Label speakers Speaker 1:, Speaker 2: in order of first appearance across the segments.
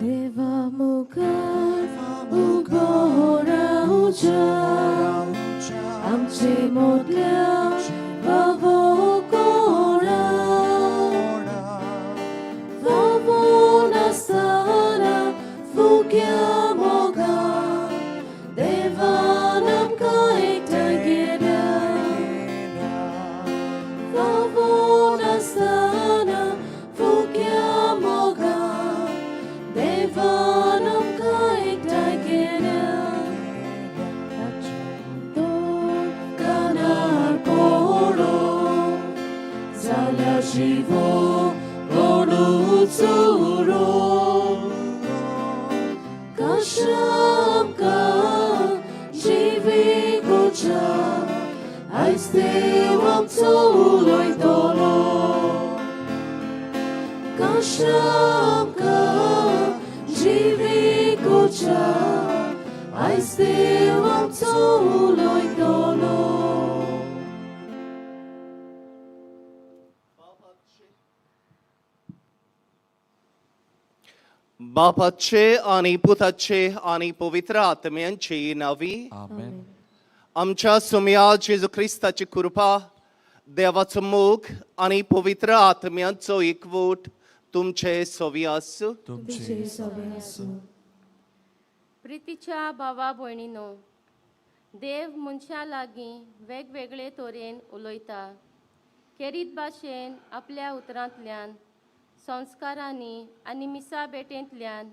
Speaker 1: देवा मुखार उबो रावच्या आमचे मोदल्या फावो कोणा फावो नासतना फुग्या मोगा देवान आमकां एकठांय केल्या फावो नासतना फुग्या मोगा देवान आमकां एकठांय केल्या कानार पडो जाल्यार जिवो कोणूच उरो कशामकां जिवीकुच्या आयज देव आमचो उलयतलो कशामकां जिवीकुच्या आयज देव आमचो उलयतलो.
Speaker 2: बापाचे आणि पुताचे आणि पवित्र आत्म्यांचे नावी.
Speaker 3: आमेन.
Speaker 2: आमच्या सुम्या जेजू क्रिस्ताची कृपा, देवाचो मोग आणि पवित्र आत्म्यांचो एकवट तुमचे सवी आसूं.
Speaker 3: तुमचे सवे आसूं.
Speaker 4: प्रितीच्या भावा भयणीनो, देव मनशां लागीं वेगवेगळे तरेन उलयता. खेरीत भाशेन आपल्या उतरांतल्यान, संस्कारांनी आनी मिसा भेटेंतल्यान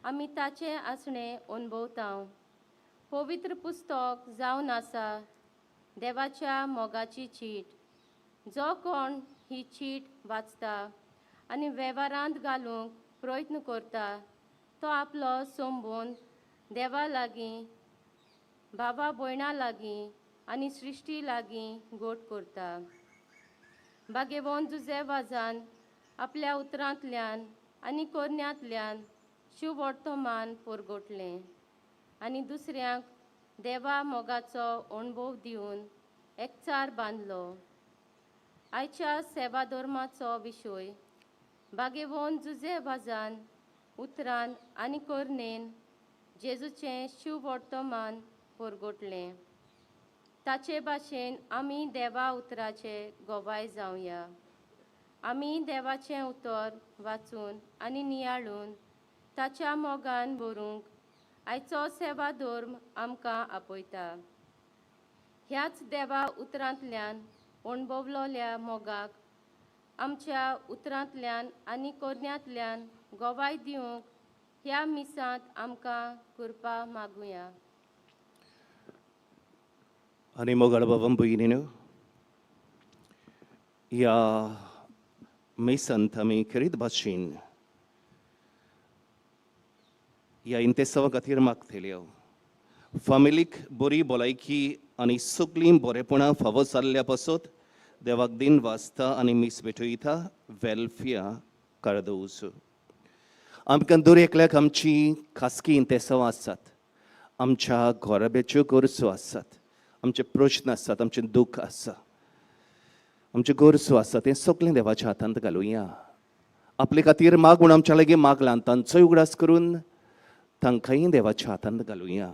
Speaker 4: आमी ताचें आसणें अणभवता. पवित्र पुस्तक जावन आसा देवाच्या मोगाची चीट. जो कोण ही चीट वाचता आनी वेव्हारांत घालूंक प्रयत्न करता तो आपलो संबंद देवा लागीं, बाबा भयणां लागीं आनी सृश्टी लागीं गोट करता. भाग्यवंत जुजे वाजान आपल्या उतरांतल्यान आनी कोरण्यांतल्यान शुभवर्तमान परगटलें आनी दुसऱ्यांक देवा मोगाचो अणभव दिवन एकचार बांदलो. आयच्या सेवा धर्माचो विशय भाग्यवंत जुजे वाजान उतरान आनी कोरणेन जेजूचें शुभवर्तमान परगटलें. ताचे भाशेन आमी देवा उतराचे गोवाय जावया. आमी देवाचें उतर वाचून आनी नियाळून ताच्या मोगान भरूंक आयचो सेवा धर्म आमकां आपयता. ह्याच देवा उतरांतल्यान अणभवलोल्या मोगाक आमच्या उतरांतल्यान आनी कोरण्यांतल्यान गोवाय दिवंक ह्या मिसांत आमकां कृपा मागुया.
Speaker 2: आनी मोगाळ बाबा भयणीनो, ह्या मिसांत आमी खेरीत भाशेन ह्या इंतेसांवा खातीर मागतल्यो. फामिलीक बरी भलायकी आनी सगळीं बरेपणां फावो जाल्ल्या पासत देवाक दिन वाचता आनी मीस भेटयता वेल्फिया कार्दोज. आमकां दर एकल्याक आमची खासगी इंतेसांवां आसात, आमच्या घराब्याच्यो गरजो आसात, आमचे प्रश्न आसात, आमचें दूख आसा, आमच्यो गरजो आसा, तें सगळें देवाच्या हातांत घालुया. आपले खातीर माग म्हूण आमच्या लागीं मागलां तांचोय उगडास करून तांकांय देवाच्या हातांत घालुया.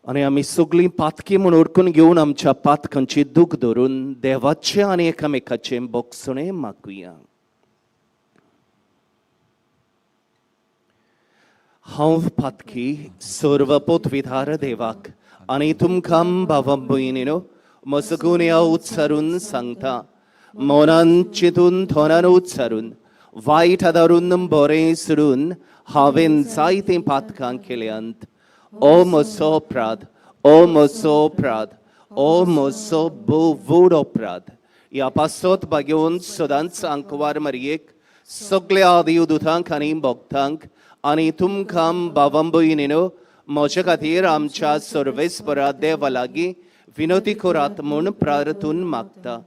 Speaker 2: आनी आमी सगळीं पातकी म्हूण ओडकून घेवन आमच्या पातकांची दूख धरून देवाचें आनी एकामेकाचें बोगसणें मागुया. हांव पातकी सर्व पोतविधार देवाक आनी तुमकां भावा भयणीनो म्हजो गुन्यांव उच्चारून सांगता. मनान चिंतून, थोनान उच्चारून, वायट आदारून, बरें सोडून हांवें जायतीं पातकां केल्यांत. ओ म्हजो अपराध, ओ म्हजो अपराध, ओ म्हजो भोव व्हड अपराध. ह्या पासत भाग्योवन सदांच आंकवार मारयेक, सगळ्या देवदूतांक आनी भक्तांक आनी तुमकां भावां भयणीनो म्हजे खातीर आमच्या सर्वेस्परा देवा लागीं विनोती करात म्हूण प्रार्थून मागता.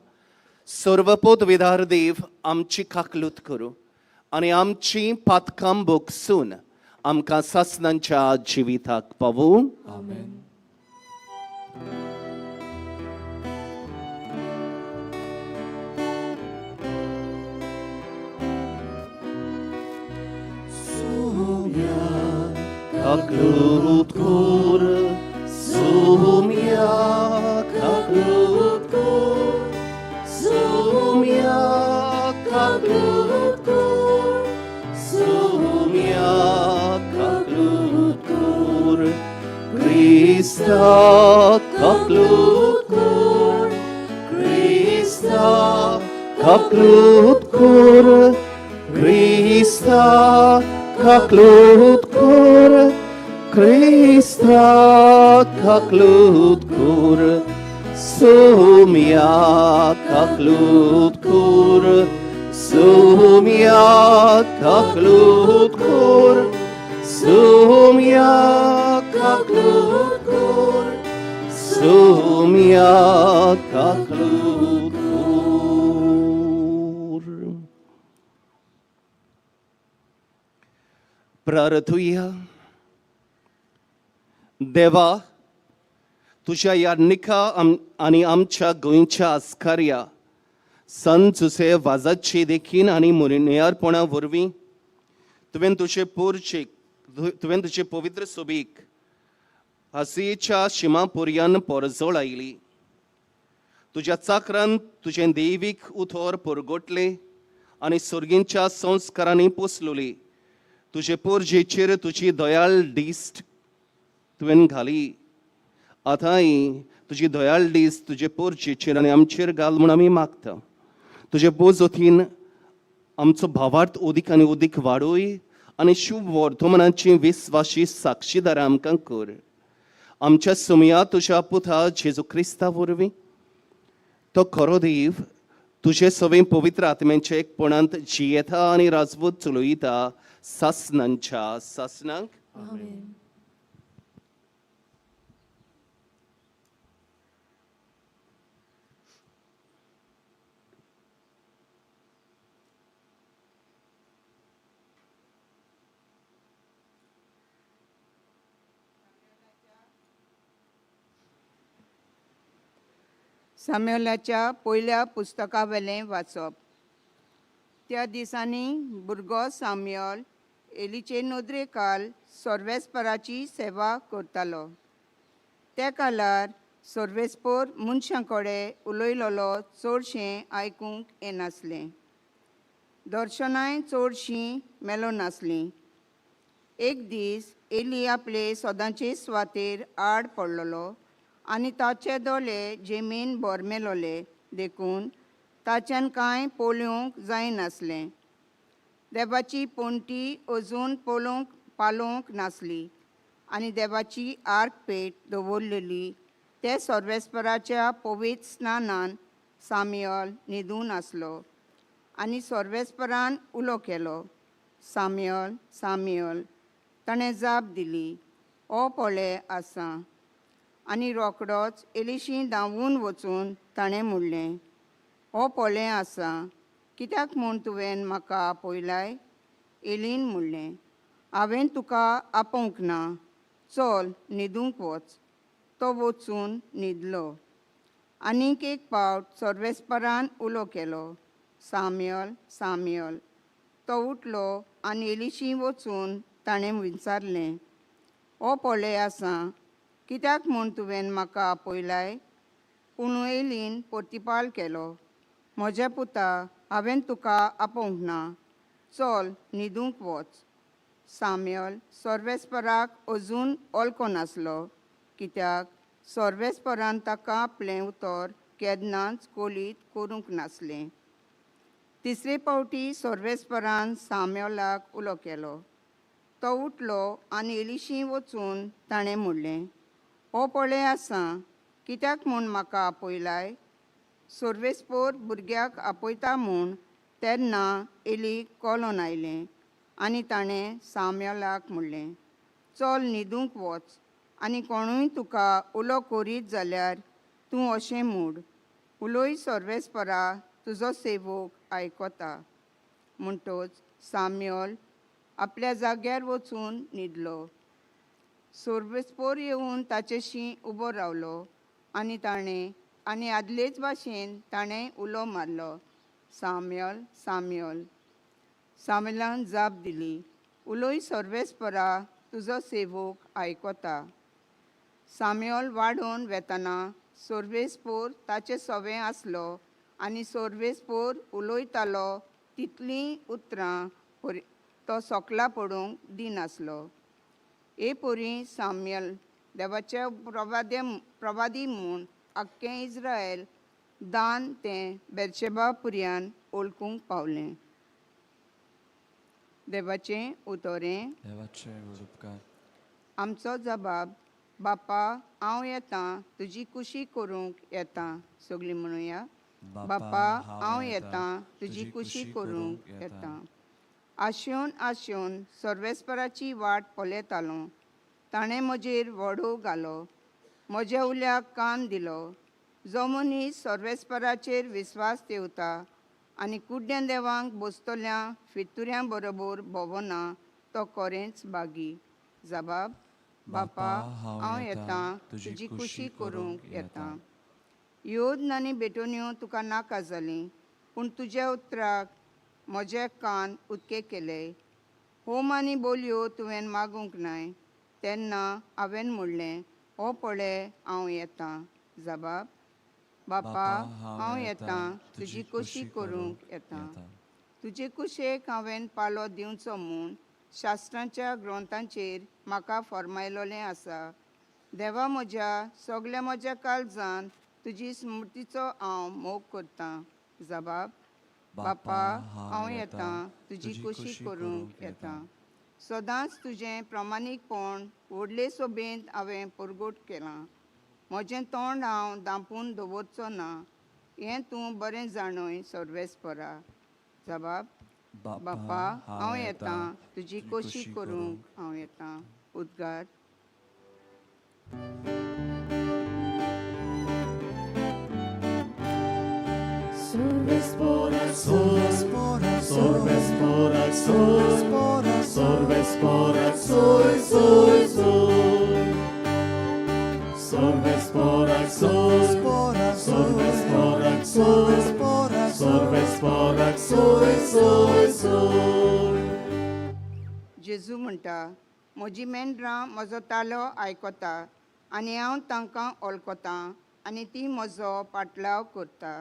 Speaker 2: सर्वपोत विधार देव आमची काकलूत करूं आनी आमची पातकां भोगसून आमकां सासनांच्या जिविताक पावूं.
Speaker 3: आमेन.
Speaker 2: काकलूत कोर, सोम्या काकलूत कोर, सोम्या काकलूत कोर, सोम्या काकलूत कोर, क्रिस्ता काकलूत कोर, क्रिस्ता काकलूत कोर, क्रिस्ता काकलूत कोर, क्रिस्ता काकलूत कोर, सोम्या काकलूत कोर, सोम्या काकलूत कोर, सोम्या काकलूत कोर, सोम्या काकलूत कोर. प्रार्थुया. देवा, तुज्या ह्या निका आनी आमच्या गोंयच्या आस्कार्या संत जुसे वाजाची देखीन आनी मुनियारपणा वरवीं तुवें तुजे पोरचेक, तुवें तुजे पवित्र सोबीक हसयेच्या शिमा पर्यान पोरजोळ आयली. तुज्या चाकरान तुजें दैवीक उथोर परगटलें आनी सर्गींच्या संस्कारांनी पोसलोली तुजे पोरजेचेर तुजी दयाळ दिश्ट तुवें घाली. आतांय तुजी दयाळ दिश्ट तुजे पोरजेचेर आनी आमचेर घाल म्हूण आमी मागता. तुजे बोजोतीन आमचो भावार्थ ओदीक आनी ओदीक वाडोय आनी शुभ वर्तमानाची विस्वाशी साक्षीदारां आमकां कर, आमच्या सुमया तुज्या पुता जेजू क्रिस्ता वरवीं. तो खरो देव, तुजे सवे पवित्र आत्म्यांच्या एकपणांत जियेता आनी राजवत चलयता सासनांच्या सासनांक.
Speaker 3: आमेन.
Speaker 5: साम्योलाच्या पयल्या पुस्तकावेलें वाचप. त्या दिसांनी भुरगो साम्योल एलीचे नदरे काल सर्वेस्पराची सेवा करतालो. त्या कालार सर्वेस्पोर मनशां कडेन उलयलोलो चडशें आयकूंक येनासलें. दर्शनाय चडशीं मेळनासलीं. एक दीस एली आपले सदांचे सुवातेर आड पडलेलो आनी ताचे दोळे जमीन बोरमेलोले देखून ताच्यान कांय पळोवंक जायनासलें. देवाची पणटी अजून पळोवंक पालोवंक नासली आनी देवाची आर्क पेट दवरलेली ते सर्वेस्पराच्या पवित्र स्नानान सामियल न्हिदून आसलो आनी सर्वेस्परान उलो केलो, सामियल, सामियल. ताणें जाप दिली, ओ पळय आसा. आनी रोकडोच एलिशी धांवून वचून ताणें म्हणलें, हो पळय आसा, कित्याक म्हूण तुवें म्हाका आपयलाय? एलीन म्हणलें, हांवें तुका आपोवंक ना, चल न्हिदूंक वच. तो वचून न्हिदलो. आनीक एक पावट सर्वेस्परान उलो केलो, सामियल, सामियल. तो उठलो आनी एलिशी वचून ताणें विचारलें, हो पळय आसा, कित्याक म्हूण तुवें म्हाका आपयलाय? पूण एलीन प्रतिपाल केलो, म्हज्या पुता, हांवें तुका आपोवंक ना, चल न्हिदूंक वच. साम्यल सर्वेस्पराक अजून वळखनासलो, कित्याक सर्वेस्परान ताका आपलें उतर केन्नाच कोलीत करूंक नासलें. तिसरे पावटी सर्वेस्परान साम्योलाक उलो केलो. तो उठलो आनी एलिशी वचून ताणें म्हणलें, हो पळय आसा, कित्याक म्हूण म्हाका आपयलाय? सर्वेस्पोर भुरग्याक आपयता म्हूण तेन्ना एलीक कळोन आयलें आनी ताणें साम्योलाक म्हणलें, चल न्हिदूंक वच आनी कोणूय तुका उलो करीत जाल्यार तूं अशें म्हूण, उलोय सर्वेस्परा, तुजो सेवक आयकता. म्हणटच साम्योल आपल्या जाग्यार वचून न्हिदलो. सर्वेस्पोर येवन ताचेशी उबो रावलो आनी ताणें आनी आदलेच भाशेन ताणें उलो मारलो, साम्यल, साम्यल. साम्यलान जाप दिली, उलोय सर्वेस्परा, तुजो सेवक आयकता. साम्योल वाडोवन वेतना सोर्वेसपोर ताचे सवें आसलो आनी सोर्वेसपोर उलयतालो तितलीं उतरां तो सोकला पडूंक दिनासलो. हे पोरी साम्यल देवाचे प्रवादी म्हूण आख्खें इस्रायल दान तें बेर्शेबा पुर्यान ओळखूंक पावलें. देवाचें उतोरें.
Speaker 6: देवाचे व्हड उपकार.
Speaker 5: आमचो जबाब. बापा हांव येता तुजी कुशी करूंक येता. सगळीं म्हणुया. बापा हांव येता तुजी कुशी करूंक येता. आशेवन आशेवन सर्वेस्पराची वाट पळयतालो. ताणें म्हजेर वडो घालो, म्हज्या उल्याक कान दिलो. जो मनीस सर्वेस्पराचेर विस्वास ठेवता आनी कुड्ड्या देवांक बसतल्या फितुऱ्यां बरोबर भोंवना तो कोरेंच बागी. जबाब. बापा हांव येता तुजी कुशी करूंक येता. योद्न आनी भेटोन्यो तुका नाका जाली, पूण तुज्या उतराक म्हजे कान उत्के केले. होम आनी बोलयो तुवें मागूंक नाय. तेन्ना हांवें म्हणलें, हो पळय हांव येता. जबाब. बापा हांव येता तुजी कुशी करूंक येता. तुजे कुशेक हांवें पालो दिवचो म्हूण शास्त्रांच्या ग्रंथांचेर म्हाका फर्मायलोलें आसा. देवा म्हज्या सगल्या म्हज्या काळजान तुजी स्मृतीचो हांव मोग करतां. जबाब. बापा हांव येता तुजी कुशी करूंक येता. सदांच तुजें प्रामाणीकपण व्हडले सोबेंत हांवें परगट केलां. म्हजें तोंड हांव दांपून दवरचो ना हें तूं बरें जाणय सर्वेस्परा. जबाब. बापा हांव येता तुजी कोशी करूंक हांव येता. उद्गार. जेजू म्हणटा, म्हजी मेंढरां म्हजो तालो आयकता आनी हांव तांकां वळखतां आनी ती म्हजो पाटलाव करता.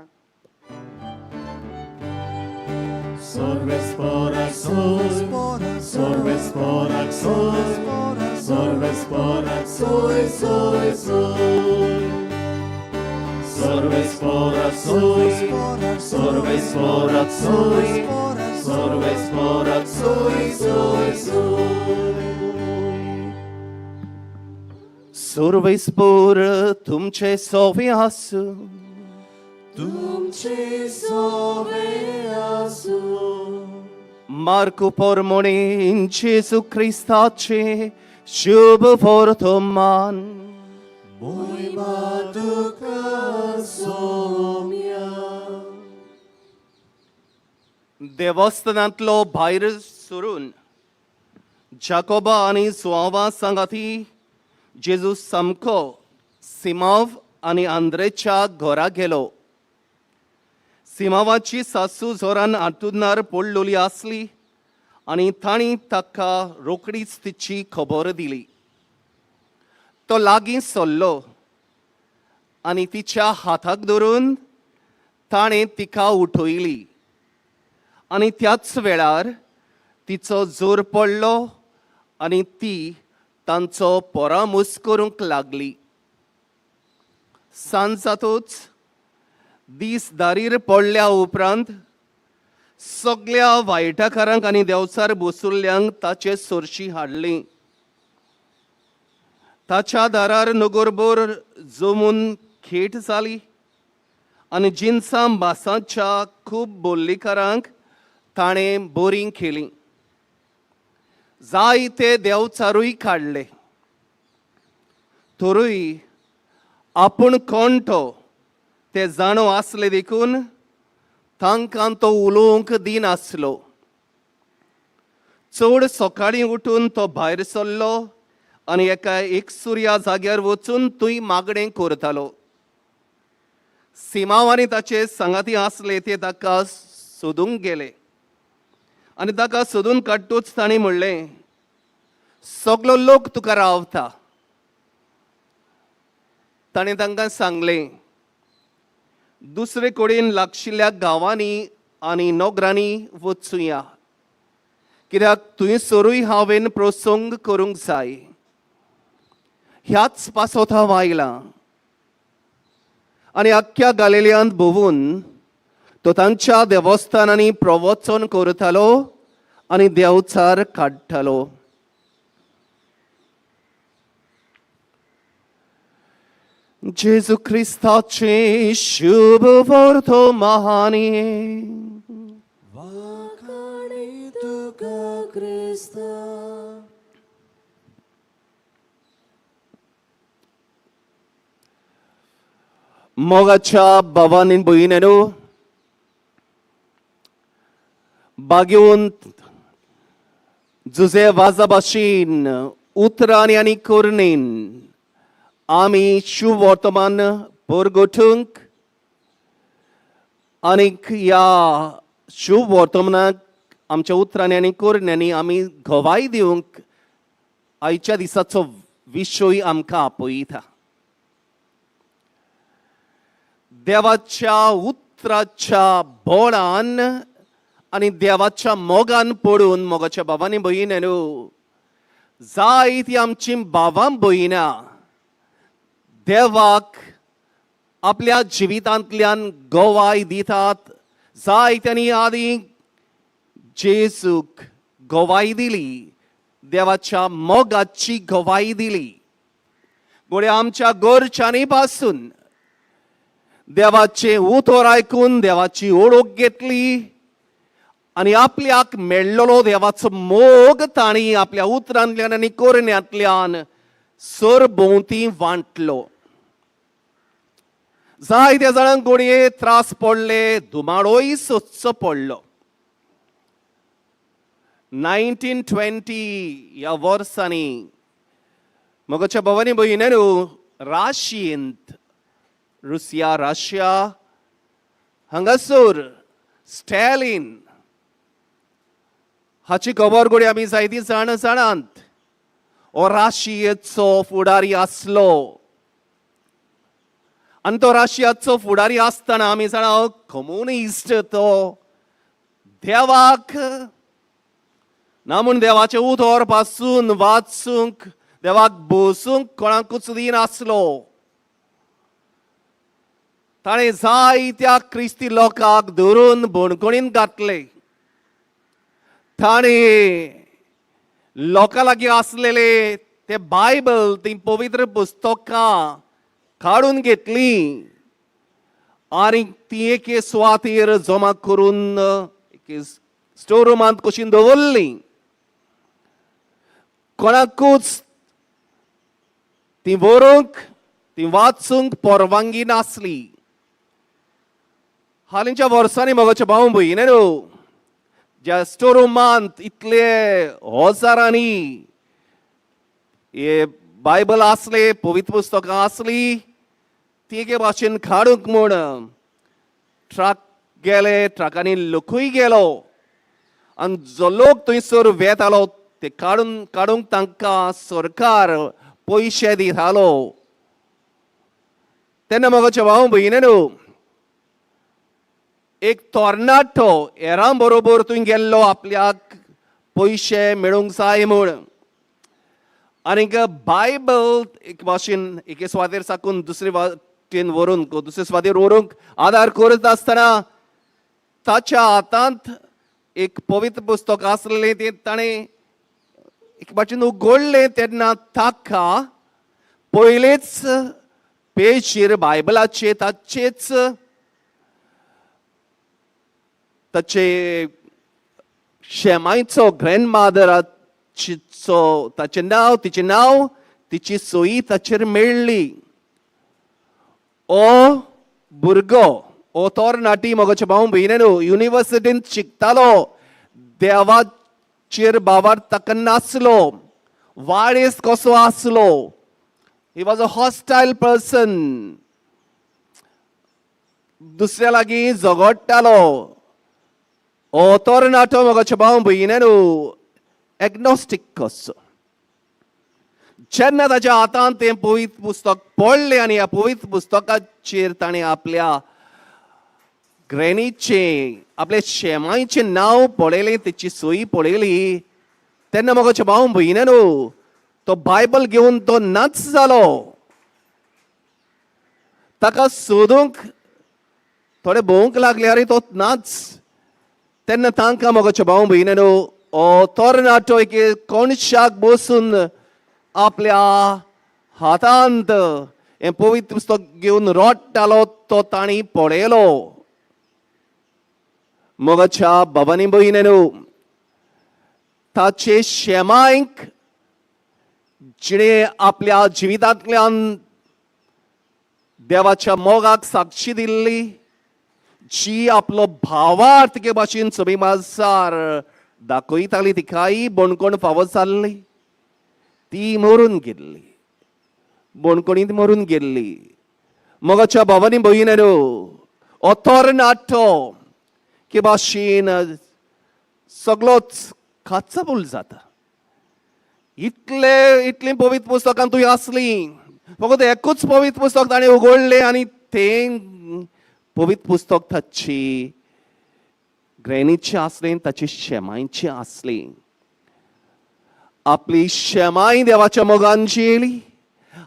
Speaker 2: सर्वेस्पोर तुमचे सोवे आसूं.
Speaker 1: तुमचे सोवे आसूं.
Speaker 2: मार्कू पोरमोणे जेजू क्रिस्ताचे शुभ वर्तमान.
Speaker 1: मोहिमा तुका सोम्या.
Speaker 2: देवस्थानांतलो भायर सरून जाकोबा आनी सुवावा सांगाती जेजू सामको सिमाव आनी आंद्रेच्या घरा गेलो. सिमावाची सासू जोरान आतुनार पडलोली आसली आनी तांणी ताका रोखडीच तिची खबर दिली. तो लागीं सरलो आनी तिच्या हाताक धरून ताणें तिका उठयली आनी त्याच वेळार तिचो जोर पडलो आनी ती तांचो परामूस करूंक लागली. सांज जातूच दीस दारीर पडल्या उपरांत सगल्या वायटाकारांक आनी देंवचार बसुल्ल्यांक ताचे सरशी हाडली. ताच्या दारार नगरभर जमून खेट जाली आनी जिनसां भासांच्या खूब बोल्लीकारांक ताणें बोरीं केलीं. जायते देंवचारूय काडले. तरूय आपूण कोण तो ते जाणो आसले देखून तांकां तो उलोवंक दिनासलो. चड सकाळीं उठून तो भायर सरलो आनी एका एकसुर्या जाग्यार वचून थंय मागणें करतालो. सिमांव आनी ताचे सांगाती आसले ते ताका सोदूंक गेले आनी ताका सोदून काडटूच तांणी म्हणलें, सगलो लोक तुका रावता. ताणें तांकां सांगलें, दुसरे कडेन लागशिल्ल्या गांवांनी आनी नगरांनी वचुया, कित्याक थंयसरूय हांवें प्रसंग करूंक जाय. ह्याच पासत हांव आयलां. आनी आख्ख्या गालिलियांत भोंवून तो तांच्या देवस्थानांनी प्रवचन करतालो आनी देंवचार काडटालो. जेजू क्रिस्ताचें शुभ वर्तमानी.
Speaker 1: वाखाणी तुका क्रिस्ता.
Speaker 2: मोगाच्या भावांनी भयणींनो, भाग्यवंत जुजे वाजा भाशेन उतरांनी आनी करणेन आमी शुभ वर्तमान परगटूंक आनीक ह्या शुभ वर्तमानाक आमच्या उतरांनी आनी करण्यांनी आमी गवाय दिवंक आयच्या दिसाचो विशय आमकां आपयता. देवाच्या उतराच्या बोळान आनी देवाच्या मोगान पडून मोगाच्या भावांनी भयणींनो, जायतीं आमचीं भावां भयणां देवाक आपल्या जिवितांतल्यान गवाय दितात. जायत्यांनी आदीं जेजूक गवाय दिली, देवाच्या मोगाची गवाय दिली. घडये आमच्या घरच्यांनी पासून देवाचें उतर आयकून देवाची ओळख घेतली आनी आपल्याक मेळ्ळलो देवाचो मोग तांणी आपल्या उतरांतल्यान आनी करण्यांतल्यान सरभोंवती वांटलो. जायत्या जाणांक घडये त्रास पडले, धुमाळोय सोदचो पडलो. 1920 ह्या वर्सांनी मोगाच्या भवानी भयणींनो, राशियेंत, रुसिया, रशिया हांगासर स्टॅलिन हाची खबर घडये आमी जायती जाण जाणात. हो राशियेचो फुडारी आसलो आनी तो राशियाचो फुडारी आसतना आमी जाणा कम्युनिस्ट तो देवाक ना म्हूण देवाचें उतर पासून वाचूंक, देवाक बसूंक कोणाकूच दिनासलो. ताणें जायत्या क्रिस्ती लोकांक धरून बणकणीन घातले. ताणें लोकां लागीं आसलेले ते बायबल, ती पवित्र पुस्तकां काडून घेतली आनी ती एके सुवातेर जमा करून एके स्टोर रुमांत कशी दवरली. कोणाकूच ती बरोवंक, ती वाचूंक परवानगी नासली. हालींच्या वर्सांनी मोगाचे भाव भयणींनो, ज्या स्टोर रुमांत इतले हजारांनी हे बायबल आसले, पवित्र पुस्तकां आसली, ती एके भाशेन काडूंक म्हूण ट्रक गेले, ट्रकांनी लोकूय गेलो आनी जो लोक थंयसर वेतालो ते काडून काडूंक तांकां सरकार पयशे दितालो. तेन्ना मोगाचे भाव भयणींनो, एक तरणाटो हेरां बरोबर थंय गेल्लो आपल्याक पयशे मेळूंक जाय म्हूण आनीक बायबल एक भाशेन एके सुवातेर साकून दुसरे वाटेन व्हरूंक, दुसरे सुवातेर व्हरूंक आदार करत आसतना ताच्या हातांत एक पवित्र पुस्तक आसलेलें. तें ताणें एक भाशेन उगडलें तेन्ना ताका पयलेच पेजीर बायबलाचे ताचेच ताचे शेमायचो, ग्रँडमादराचो ताचें नांव, तिचें नांव, तिची सोयी ताचेर मेळ्ळी. ओ भुरगो, ओ तरणाटी मोगाचे भाव भयणींनो, युनिवर्सिटींत शिकतालो. देवाचेर भावार्थ ताका नासलो, वाळेस कसो आसलो. He was a hostile person. दुसऱ्या लागीं झगडटालो. ओ तरणाटो मोगाचे भाव भयणींनो एग्नोस्टीक कसो. जेन्ना ताच्या हातांत तें पवित्र पुस्तक पडलें आनी ह्या पवित्र पुस्तकाचेर ताणें आपल्या ग्रॅनीचें, आपल्या शेमायचें नांव पळयलें, तेची सही पळयली, तेन्ना म्हाका भाव भयणीनो तो बायबल घेवन तो नाच जालो. ताका सोदूंक थोडे भोंवंक लागले, आरे तो नाच. तेन्ना तांकां म्हज्या भाव भयणीनो ओ तरणाटो एक कोणशाक बसून आपल्या हातांत हें पवित्र पुस्तक घेवन रडटालो तो तांणी पळयलो. मोगाच्या बाबांनी भयणीनो ताचे शेमायक जिणे आपल्या जिवितांतल्यान देवाच्या मोगाक साक्षी दिल्ली, जी आपलो भावार्थ के भाशेन सभी माजार दाखयताली, तिकाय बणकोण फावो जाल्ली, ती मरून गेल्ली, बणकोणींत मरून गेल्ली. मोगाच्या भावांनी भयणीनो हो तरणाटो के भाशेन सगलोच काचाबूल जाता. इतले इतलीं पवित्र पुस्तकां तुवें आसलीं, फकत एकूच पवित्र पुस्तक ताणें उगडलें आनी तें पवित्र पुस्तक ताची ग्रॅनीचें आसलें, ताची शेमायचें आसलें. आपली शेमाय देवाच्या मोगान जियेली,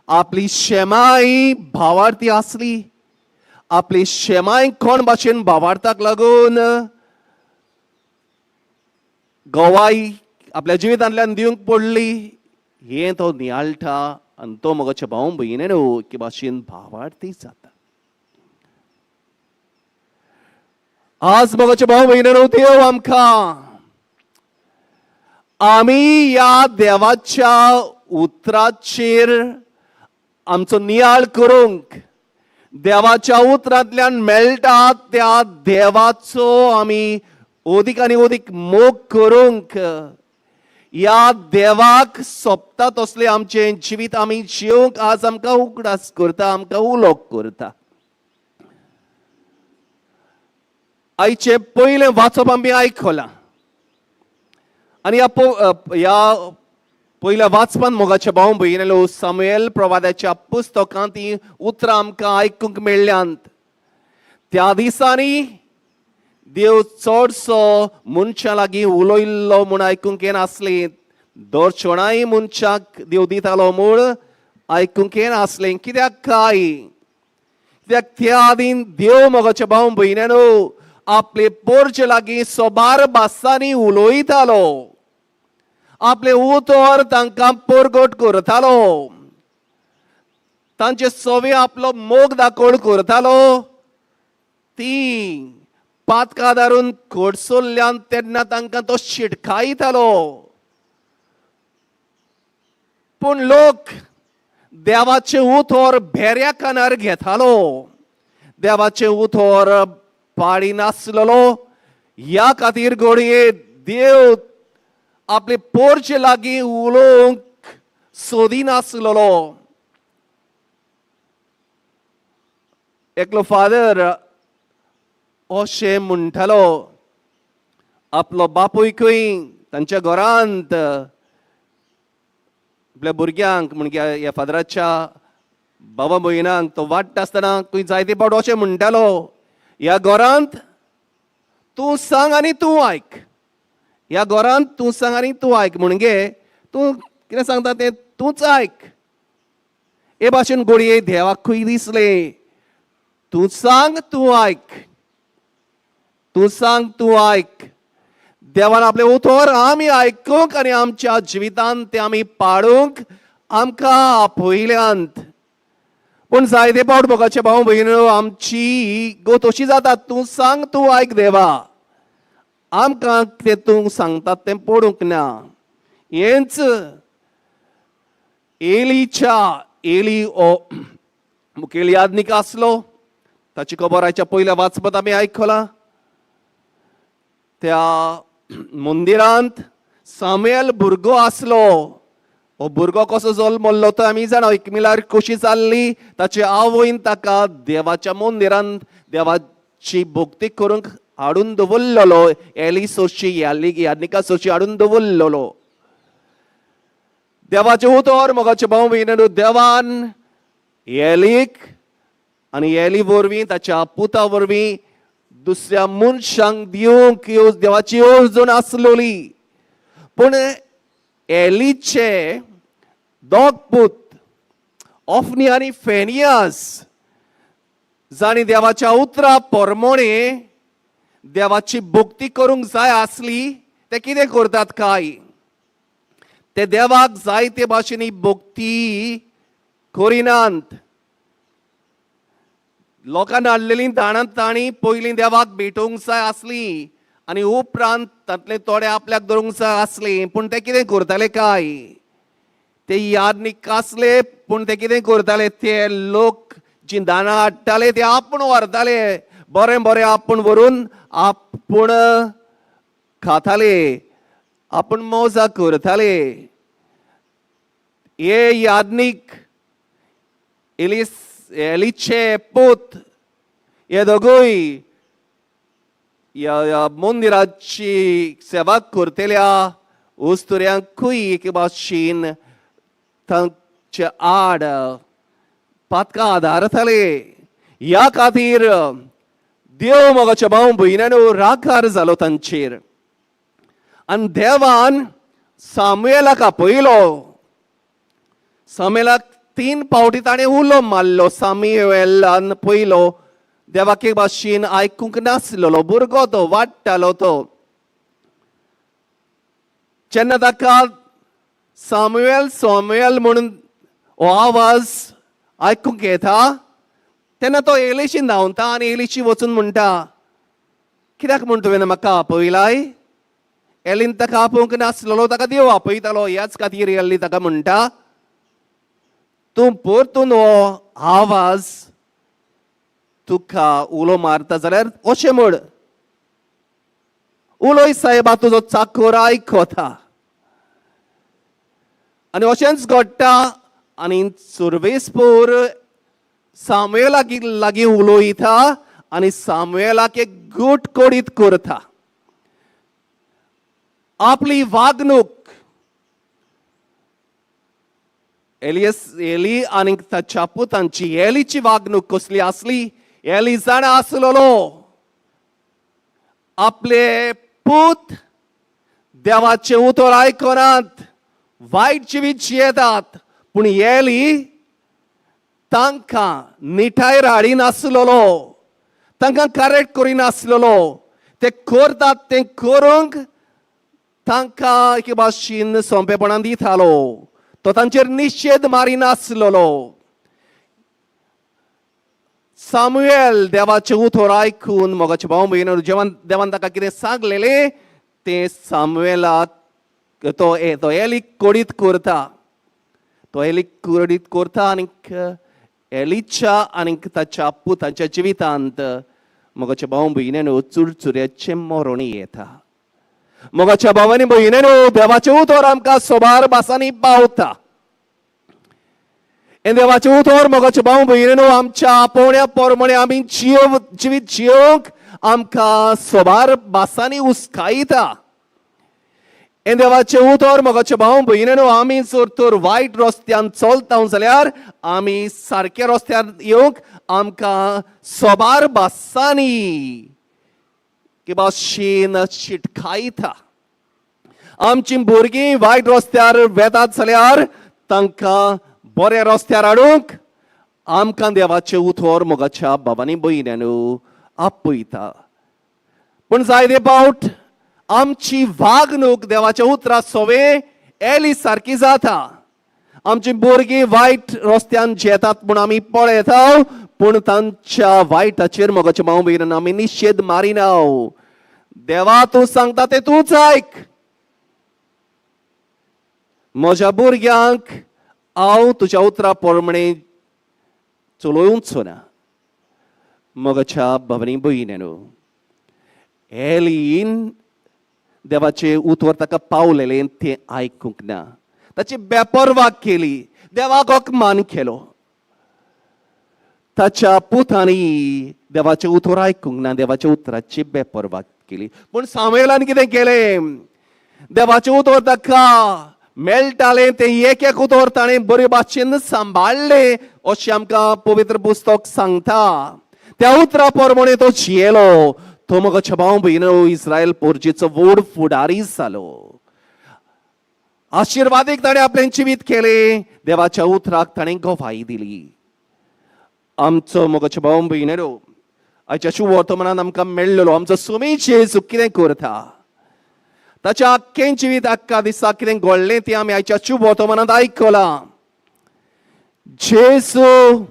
Speaker 2: आपली शेमाय भावार्थी आसली, आपली शेमाय कोण भाशेन भावार्थाक लागून गवाय आपल्या जिवितांतल्यान दिवंक पडली, हें तो नियाळटा आनी तो म्हज्या भाव भयणी न्हू की भाशेन भावार्थी जाता. आज मोगाचे भाव भयणी न्हू देव आमकां आमी ह्या देवाच्या उतराचेर आमचो नियाळ करूंक, देवाच्या उतरांतल्यान मेळटा त्या देवाचो आमी ओदीक आनी ओदीक मोग करूंक, ह्या देवाक सोंपता तसलें आमचें जिवीत आमी जिवंक आज आमकां उगडास करता, आमकां उलोवप करता. आयचें पयलें वाचप आमी आयकलां आनी ह्या पयल्या वाचपान मोगाच्या भाव भयणीलो सामुएल प्रवादाच्या पुस्तकांत ती उतरां आमकां आयकूंक मेळ्ळ्यांत. त्या दिसांनी देव चडसो मनशां लागीं उलयल्लो म्हूण आयकूंक येनासलें, दर शणाय मनशाक देव दितालो म्हूण आयकूंक येनासलें. कित्याक काय? कित्याक त्या आदीं देव मोगाच्या भाव भयण्यानो आपले पोरचे लागीं सोबार भासांनी उलयतालो, आपले उतर तांकां परगट करतालो, तांचे सवे आपलो मोग दाखोवन करतालो. ती पातकां धारून कोडसुल्ल्यान तेन्ना तांकां तो शिटकायतालो. पूण लोक देवाचें उतर भेऱ्या कानार घेतालो, देवाचें उतर पाळी नासलेलो. ह्या खातीर घडये देव आपले पोरचे लागीं उलोवंक सोदिनासलेलो. एकलो फादर अशें म्हणटालो, आपलो बापूय खंय तांच्या घरांत आपल्या भुरग्यांक म्हणजे ह्या फादराच्या बाबा भयणांक तो वाडटा आसतना खंय जायते फावट अशें म्हणटालो, ह्या घरांत तूं सांग आनी तूं आयक, ह्या घरांत तूं सांग आनी तूं आयक, म्हणजे तूं कितें सांगता तें तूंच आयक. हे भाशेन घडये देवाक खंय दिसलें, तूं सांग तूं आयक, तूं सांग तूं आयक. देवान आपलें उतर आमी आयकूंक आनी आमच्या जिवितांत तें आमी पाडूंक आमकां आपयल्यांत. पूण जायते फावट मोगाचे भाव भयणीनो आमची गत अशी जाता, तूं सांग तूं आयक देवा, आमकां तें तूं सांगतात तें पडूंक ना. हेंच एलीच्या, एली हो मुखेल यादनीक आसलो, ताची खबर आयच्या पयल्या वाचपांत आमी आयकलां. त्या मंदिरांत सामुएल भुरगो आसलो. हो भुरगो कसो जल्मल्लो तो आमी जाणा, एक मिलार कशी जाल्ली, ताचे आवयन ताका देवाच्या मंदिरांत देवाची भक्ती करूंक हाडून दवरलेलो, एली सोशी यादनिका सोशी हाडून दवरलेलो. देवाचें उतर मोगाचे भाव भयणींनो, देवान एलीक आनी एली वरवीं ताच्या पुता वरवीं दुसऱ्या मनशांक दिवंक देवाची येवजण आसलोली. पूण एलीचे दोग पूत ऑफनी आनी फेनियास जांणी देवाच्या उतरा परमोणे देवाची भक्ती करूंक जाय आसली, ते कितें करतात काय? ते देवाक जाय ते भाशेन भक्ती करिनात. लोकांना हाडलेलीं दाणां तांणी पयलीं देवाक भेटोवंक जाय आसली आनी उपरांत तांतले थोडे आपल्याक धरूंक जाय आसली. पूण ते कितें करताले काय? ते यादनीक आसले, पूण ते कितें करताले? ते लोक जी दाणां हाडटाले ते आपूण व्हरताले, बरें बरें आपूण व्हरून आपूण खाताले, आपूण मौजा करताले. हे यादनीक एलिस एलीचे पूत हे दोगूय ह्या मंदिराची सेवा करतल्या उस्तुऱ्यांकूय एके भाशेन तांचे आड पातकां आदारताले. ह्या खातीर देव मोगाच्या भाव भयणांनो रागार जालो तांचेर आनी देवान सामुएलाक आपयलो. सामुएलाक 3 फावटी ताणें उलो मारलो. सामुएलान पयलो देवाक एक भाशेन आयकूंक नासलेलो भुरगो तो, वाडटालो तो. जेन्ना ताका सामुएल सामुएल म्हणून हो आवाज आयकूंक येता तेन्ना तो एलिशी धांवता आनी एलिशी वचून म्हणटा, कित्याक म्हूण तुवें म्हाका आपयलाय? एलीन ताका आपोवंक नासलेलो, ताका देव आपयतालो. ह्याच खातीर एली ताका म्हणटा, तूं परतून हो आवाज तुका उलो मारता जाल्यार अशें म्हण, उलोय साहेबा, तुजो चाकोर आयकता. आनी अशेंच घडटा आनी सुर्वेसपूर सामुएलाक लागीं उलोयता आनी सामुएलाक एक गूट कोडीत करता. आपली वागणूक एलियस एली आनी ताच्या पुतांची, एलीची वागणूक कसली आसली? एली जाणा आसलेलो आपले पूत देवाचें उतर आयकनात, वायट जिवीत जियेतात, पूण एली तांकां निठाय हाडिनासलेलो, तांकां करेक्ट करिनासलेलो. ते करतात तें करूंक तांकां एके भाशेन सोंपेपणान दितालो, तो तांचेर निशेध मारिनासलेलो. सामुएल देवाचें उतर आयकून मोगाचे भाव भयण जेवन देवान ताका कितें सांगलेलें तें सामुएलाक तो तो एलीक कोडीत करता. तो एलीक कोडीत करता आनीक एलीच्या आनीक ताच्या पुताच्या जिवितांत मोगाच्या भाव भयणीनो चुरचुऱ्याचें मरण येता. मोगाच्या भावांनी भयणीनो, देवाचें उतर आमकां सोबार भासांनी पावता. हें देवाचें उतर मोगाचे भाव भयणीनो आमच्या आपोवण्या पोरमणे आमी जिव जिवीत जियोवंक आमकां सोबार भासांनी उस्कायता. हें देवाचें उतर मोगाचे भाव भयणीनो आमी जर तर वायट रस्त्यान चलता जाल्यार आमी सारक्या रस्त्यार येवंक आमकां सोबार भासांनी किंवा शीन शिटकायता. आमची भुरगीं वायट रस्त्यार वेतात जाल्यार तांकां बऱ्या रस्त्यार हाडूंक आमकां देवाचें उतर मोगाच्या बाबांनी भयण्यांनो आपयता. पूण जायते फावट आमची वागणूक देवाच्या उतरा सोवे एली सारकी जाता. आमची भुरगीं वायट रस्त्यान जेतात म्हूण आमी पळयता, पूण तांच्या वायटाचेर मोगाच्या भाव भयणांनो आमी निशेध मारिना. देवा तूं सांगता तें तूंच आयक, म्हज्या भुरग्यांक हांव तुज्या उतरा प्रमाणे चलोवचो ना. मोगाच्या भावांनी भयण्यांनो, एलीन देवाचें उतर ताका पावलेलें तें आयकूंक ना, ताची बेपर्वा केली, देवाक अपमान केलो. ताच्या पुतांनी देवाचें उतर आयकूंक ना, देवाच्या उतराची बेपर्वा केली. पूण सामुएलान कितें केलें? देवाचें उतर ताका मेळटालें तें एक एक उतर ताणें बरे भाशेन सांबाळ्ळें अशें आमकां पवित्र पुस्तक सांगता. त्या उतरा प्रमाणे तो जियेलो. तो मोगाच्या भाव भयणीनो इस्रायल पोरजेचो व्हड फुडारी जालो. आशिर्वादीक ताणें आपलें जिवीत केलें. देवाच्या उतराक ताणें गवाय दिली. आमचो मोगाच्या भाव भयणीनो आयच्या शुवर्तमानान आमकां मेळ्ळलो आमचो सुमी जेजू कितें करता, ताच्या आख्खें जिवीत आख्खा दिसा कितें घडलें तें आमी आयच्या शुवर्तमानांत आयकलां. जेजू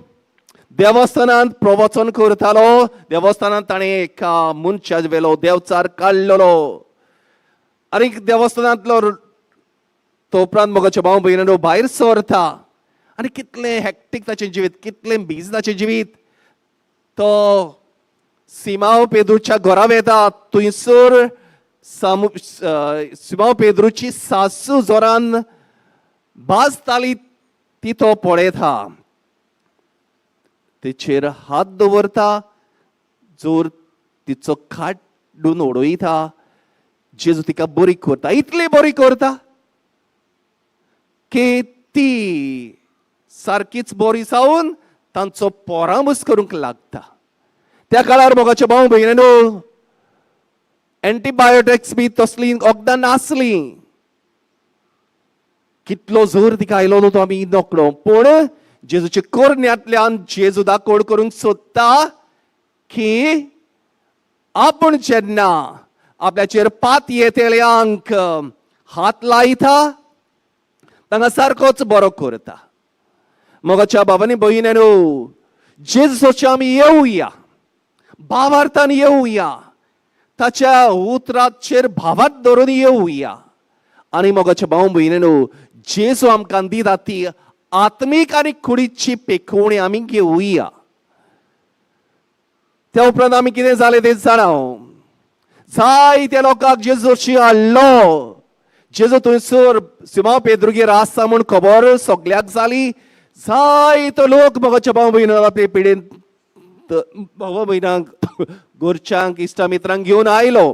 Speaker 2: देवस्थानांत प्रवचन करतालो. देवस्थानांत ताणें एका मनशा वेलो देवचार काडलेलो आनी देवस्थानांतलो तो उपरांत मोगाच्या भाव भयणीनो भायर सरता आनी कितलें हॅक्टीक ताचें जिवीत, कितलें बीज ताचें जिवीत. तो सिमाव पेद्रूच्या घरा वेता. थंयसर सिमाव पेद्रूची सासू जोरान भाजताली ती तो पळयता. तेचेर हात दवरता, जोर तिचो काडून उडयता. जेजू तिका बरी करता, इतली बरी करता की ती सारकीच बरी जावन तांचो परामर्श करूंक लागता. त्या काळार मोगाचे भाव भयणीनो एंटीबायोटिक्स बी तसलीं वखदां नासलीं. कितलो जोर तिका आयलो तो आमी नकळो, पूण जेजूच्या करण्यांतल्यान जेजू दाकोड करूंक सोदता की आपूण जेन्ना आपल्याचेर पात येतल्यांक हात लायता तांकां सारकोच बरो करता. मोगाच्या बाबांनी भयणीनो जेजूचे आमी येवया, भावार्थान येवया, ताच्या उतराचेर भावात धरून येवया आनी मोगाच्या भाव भयणीनो जेजू आमकां दिता ती आत्मीक आनी कुडीची पेखोवणी आमी घेवया. त्या उपरांत आमी कितें जालें तें जाणा. जायत्या लोकांक जेजूशी हाडलो. जेजू थंयसर सिमांव पेद्रुगेर आसा म्हूण खबर सगल्याक जाली. जायतो लोक मोगाच्या भाव भयणीनो आपले पिडेन भावा भयणांक, घरच्यांक, इश्टा मित्रांक घेवन आयलो.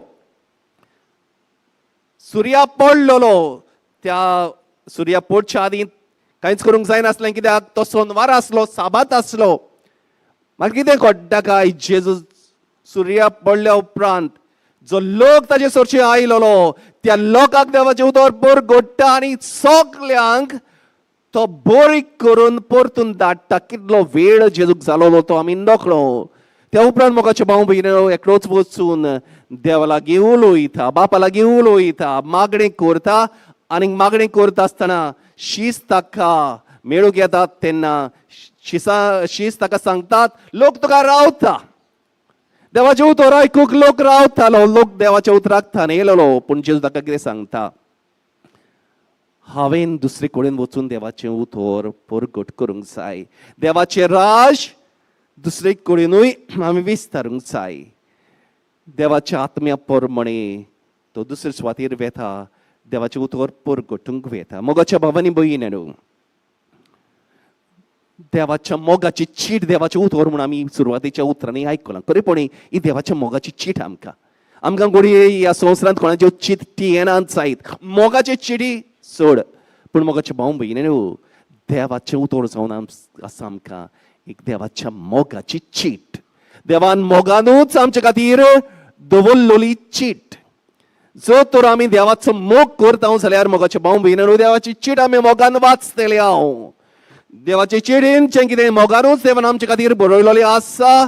Speaker 2: सुर्या पडलेलो. त्या सुर्या पडच्या आदीं कांयच करूंक जायनासलें, कित्याक तो सोनवार आसलो, साबात आसलो. मागीर कितें घडटा काय, जेजू सुर्या पडल्या उपरांत जो लोक ताजे सरशी आयलोलो त्या लोकांक देवाचें उतर बर घडटा आनी सगल्यांक तो बरी करून परतून धाडटा. कितलो वेळ जेजूक जालोलो तो आमी नकळो. त्या उपरांत मोगाचे भाव भयणीनो एकलोच वचून देवा लागीं उलयता, बापा लागीं उलयता, मागणें करता आनी मागणें करता आसतना शीस ताका मेळूंक येतात तेन्ना शीस ताका सांगतात, लोक तुका रावता. देवाचें उतर आयकूंक लोक रावतालो, लोक देवाच्या उतराक थानयलेलो. पूण जेजू ताका कितें सांगता, हांवें दुसरे कडेन वचून देवाचें उतर परगट करूंक जाय. देवाचें राज दुसरे कडेनूय आमी विस्तारूंक जाय. देवाच्या आत्म्या प्रमाणे तो दुसरे सुवातेर वेता, देवाचें उतर परगटूंक वेता. मोगाच्या भावांनी भयणीनो देवाच्या मोगाची चीट देवाचें उतर म्हूण आमी सुरवातेच्या उतरांनी आयकलां. खरेपणी ही देवाच्या मोगाची चीट आमकां आमकां घडये ह्या संवसारांत कोणाच्यो चिटी येनात जायत, मोगाचे चिटी सोड, पूण मोगाचे भाव भयणीनो देवाचें उतर जावन आसा आमकां एक देवाच्या मोगाची चीट. देवान मोगानूच आमचे खातीर दवरलोली चीट. जर तर आमी देवाचो मोग करता जाल्यार मोगाचे भाव भयणीनो देवाची चीट आमी मोगान वाचतले. हांव देवाचे चिडीन जें कितें मोगानूच देवान आमचे खातीर बरयलेलें आसा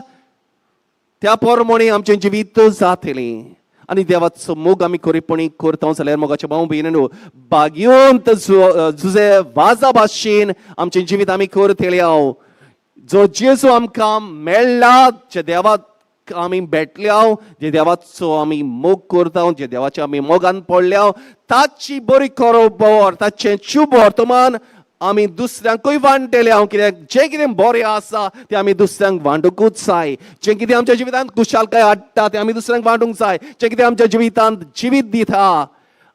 Speaker 2: त्या प्रमाणे आमचें जिवीत जातलें. आनी देवाचो मोग आमी खरेपणी करता जाल्यार मोगाचे भाव भयणीनो भाग्यवंत जुजे वाजा भाशेन आमचें जिवीत आमी करतले. हांव जो जेजू आमकां मेळ्ळा, जे देवाक आमी भेटल्या, जे देवाचो आमी मोग करता, जे देवाच्या आमी मोगान पडल्या, ताची बरी खबर, ताचें शुभ वर्तमान आमी दुसऱ्यांकूय वांटले हांव. कित्याक जें कितें बरें आसा तें आमी दुसऱ्यांक वांटूंकूच जाय. जें कितें आमच्या जिवितांत खुशालकाय हाडटा तें आमी दुसऱ्यांक वांटूंक जाय. जें कितें आमच्या जिवितांत जिवीत दिता,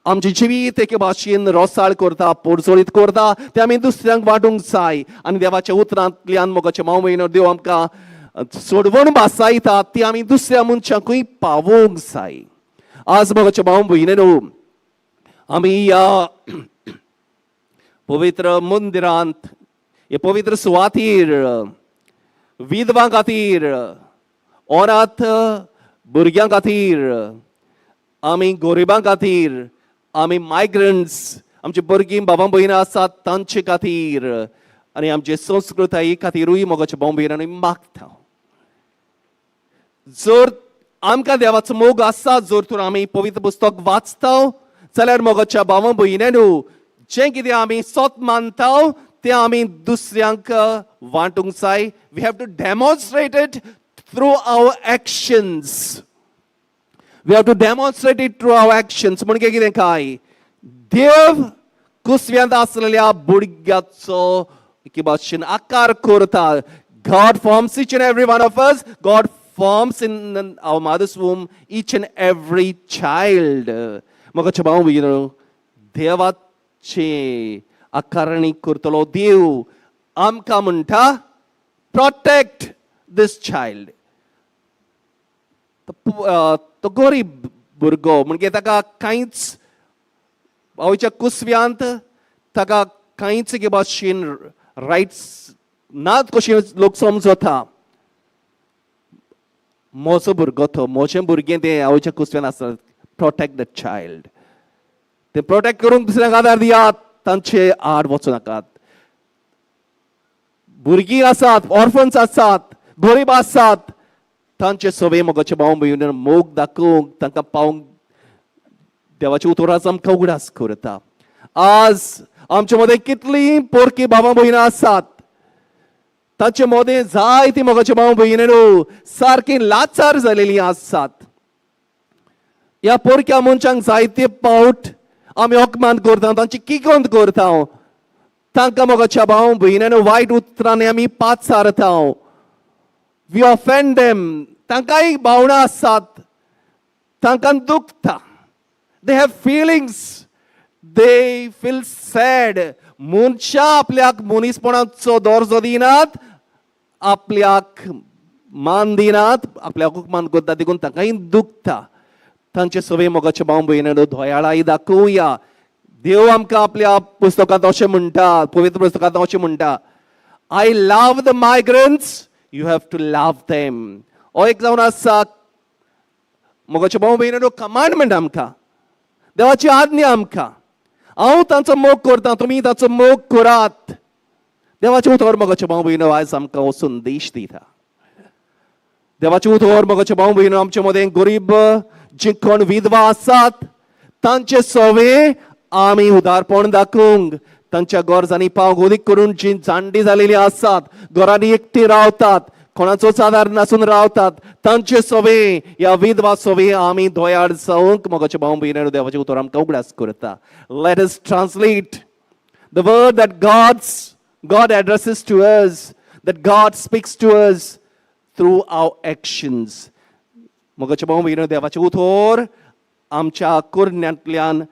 Speaker 2: आमचें जिवीत एके भाशेन रोसाळ करता, पोरजोळीत करता, तें आमी दुसऱ्यांक वांटूंक जाय. आनी देवाच्या उतरांतल्यान मोगाचे माव म्हयनो देव आमकां सोडवण भासायता ती आमी दुसऱ्या मनशांकूय पावोवंक जाय. आज मोगाचे भाव भयणीनो आमी ह्या पवित्र मंदिरांत हे पवित्र सुवातीर विधवां खातीर, अनाथ भुरग्यां खातीर, आमी गरिबां खातीर, आमी मायग्रंट्स, आमची भुरगीं बाबा भयणां आसात तांचे खातीर आनी आमचे संस्कृताये खातीरूय मोगाच्या भाव भयणांनी मागता. जर आमकां देवाचो मोग आसा, जर तर आमी पवित्र पुस्तक वाचता जाल्यार मोगाच्या भावा भयणांनो, जें कितें आमी सत मानता तें आमी दुसऱ्यांक वांटूंक जाय. We have to demonstrate it through our actions. We have to demonstrate it through our actions. म्हणजे कितें काय, देव कुसव्यांत आसलेल्या भुरग्याचो एके भाशेन आकार करता. God forms each and every one of us. God forms in our mother's womb each and every child. मोगाचे भाव भयणींनो, देवाचे आकारणी करतलो देव आमकां म्हणटा, protect this child. तो गरीब भुरगो म्हणजे ताका कांयच आवयच्या कुसव्यांत ताका कांयच एके भाशेन रायट्स नात कशें लोक समजता. म्हजो भुरगो तो, म्हजें भुरगें तें आवयच्या कुसव्यान आसता. Protect the child. ते प्रोटेक्ट करूंक दुसऱ्यांक आदार दियात, तांचे आड वचूं नाकात. भुरगीं आसात, ऑर्फन्स आसात, गरीब आसात, तांचे सवे मोगाचे भाव भयण मोग दाखोवंक, तांकां पावोवंक देवाचे उतरांच आमकां उगडास करता. आज आमचे मदें कितलीं पोरकी भावां भयणां आसात, तांचे मदें जायतीं मोगाचे भाव भयणीं सारकीं लाचार जालेलीं आसात. ह्या पोरक्या मनशांक जायते पावट आमी अपमान करता, तांची किकोंत करता, तांकां मोगाच्या भाव भयणांनी वायट उतरांनी आमी पाचारता. We offend them. तांकांय भावनां आसात, तांकां दुखता. They have feelings, they feel sad. मनशां आपल्याक मनीसपणाचो दर्जो दिनात, आपल्याक मान दिनात, आपल्याक मान करता, देखून तांकांय दुखता. तांचे सवे मोगाचे भाव भयणांनो दयाळाय दाखोवया. देव आमकां आपल्या पुस्तकांत अशें म्हणटा, पवित्र पुस्तकांत अशें म्हणटा, I love the migrants, you have to love them. हो एक जावन आसा मोगाचे भाव भयणांनो कमांडमेंट आमकां, देवाची आज्ञा आमकां. हांव तांचो मोग करता, तुमी तांचो मोग करात. देवाचें उतर मोगाचे भाव भयणो आयज आमकां हो संदेश दिता. देवाचें उतर मोगाचे भाव भयणो आमचे मदें गरीब जी कोण विधवा आसात तांचे सवे आमी उदारपण दाखोवंक, तांच्या गरजांनी पावंक, अदीक करून जी जाणटी जालेली आसात, घरांनी एकटी रावतात, कोणाचोच आदार नासून रावतात, तांचे सवे, ह्या विधवा सवे आमी दयाळ जावंक मोगाचे भाव भयणींनो देवाचें उतर आमकां उगडास करता. Let us translate the word that God addresses to us, that God speaks to us through our actions. मोगाचे भाव भयणींनो देवाचें उतर आमच्या करण्यांतल्यान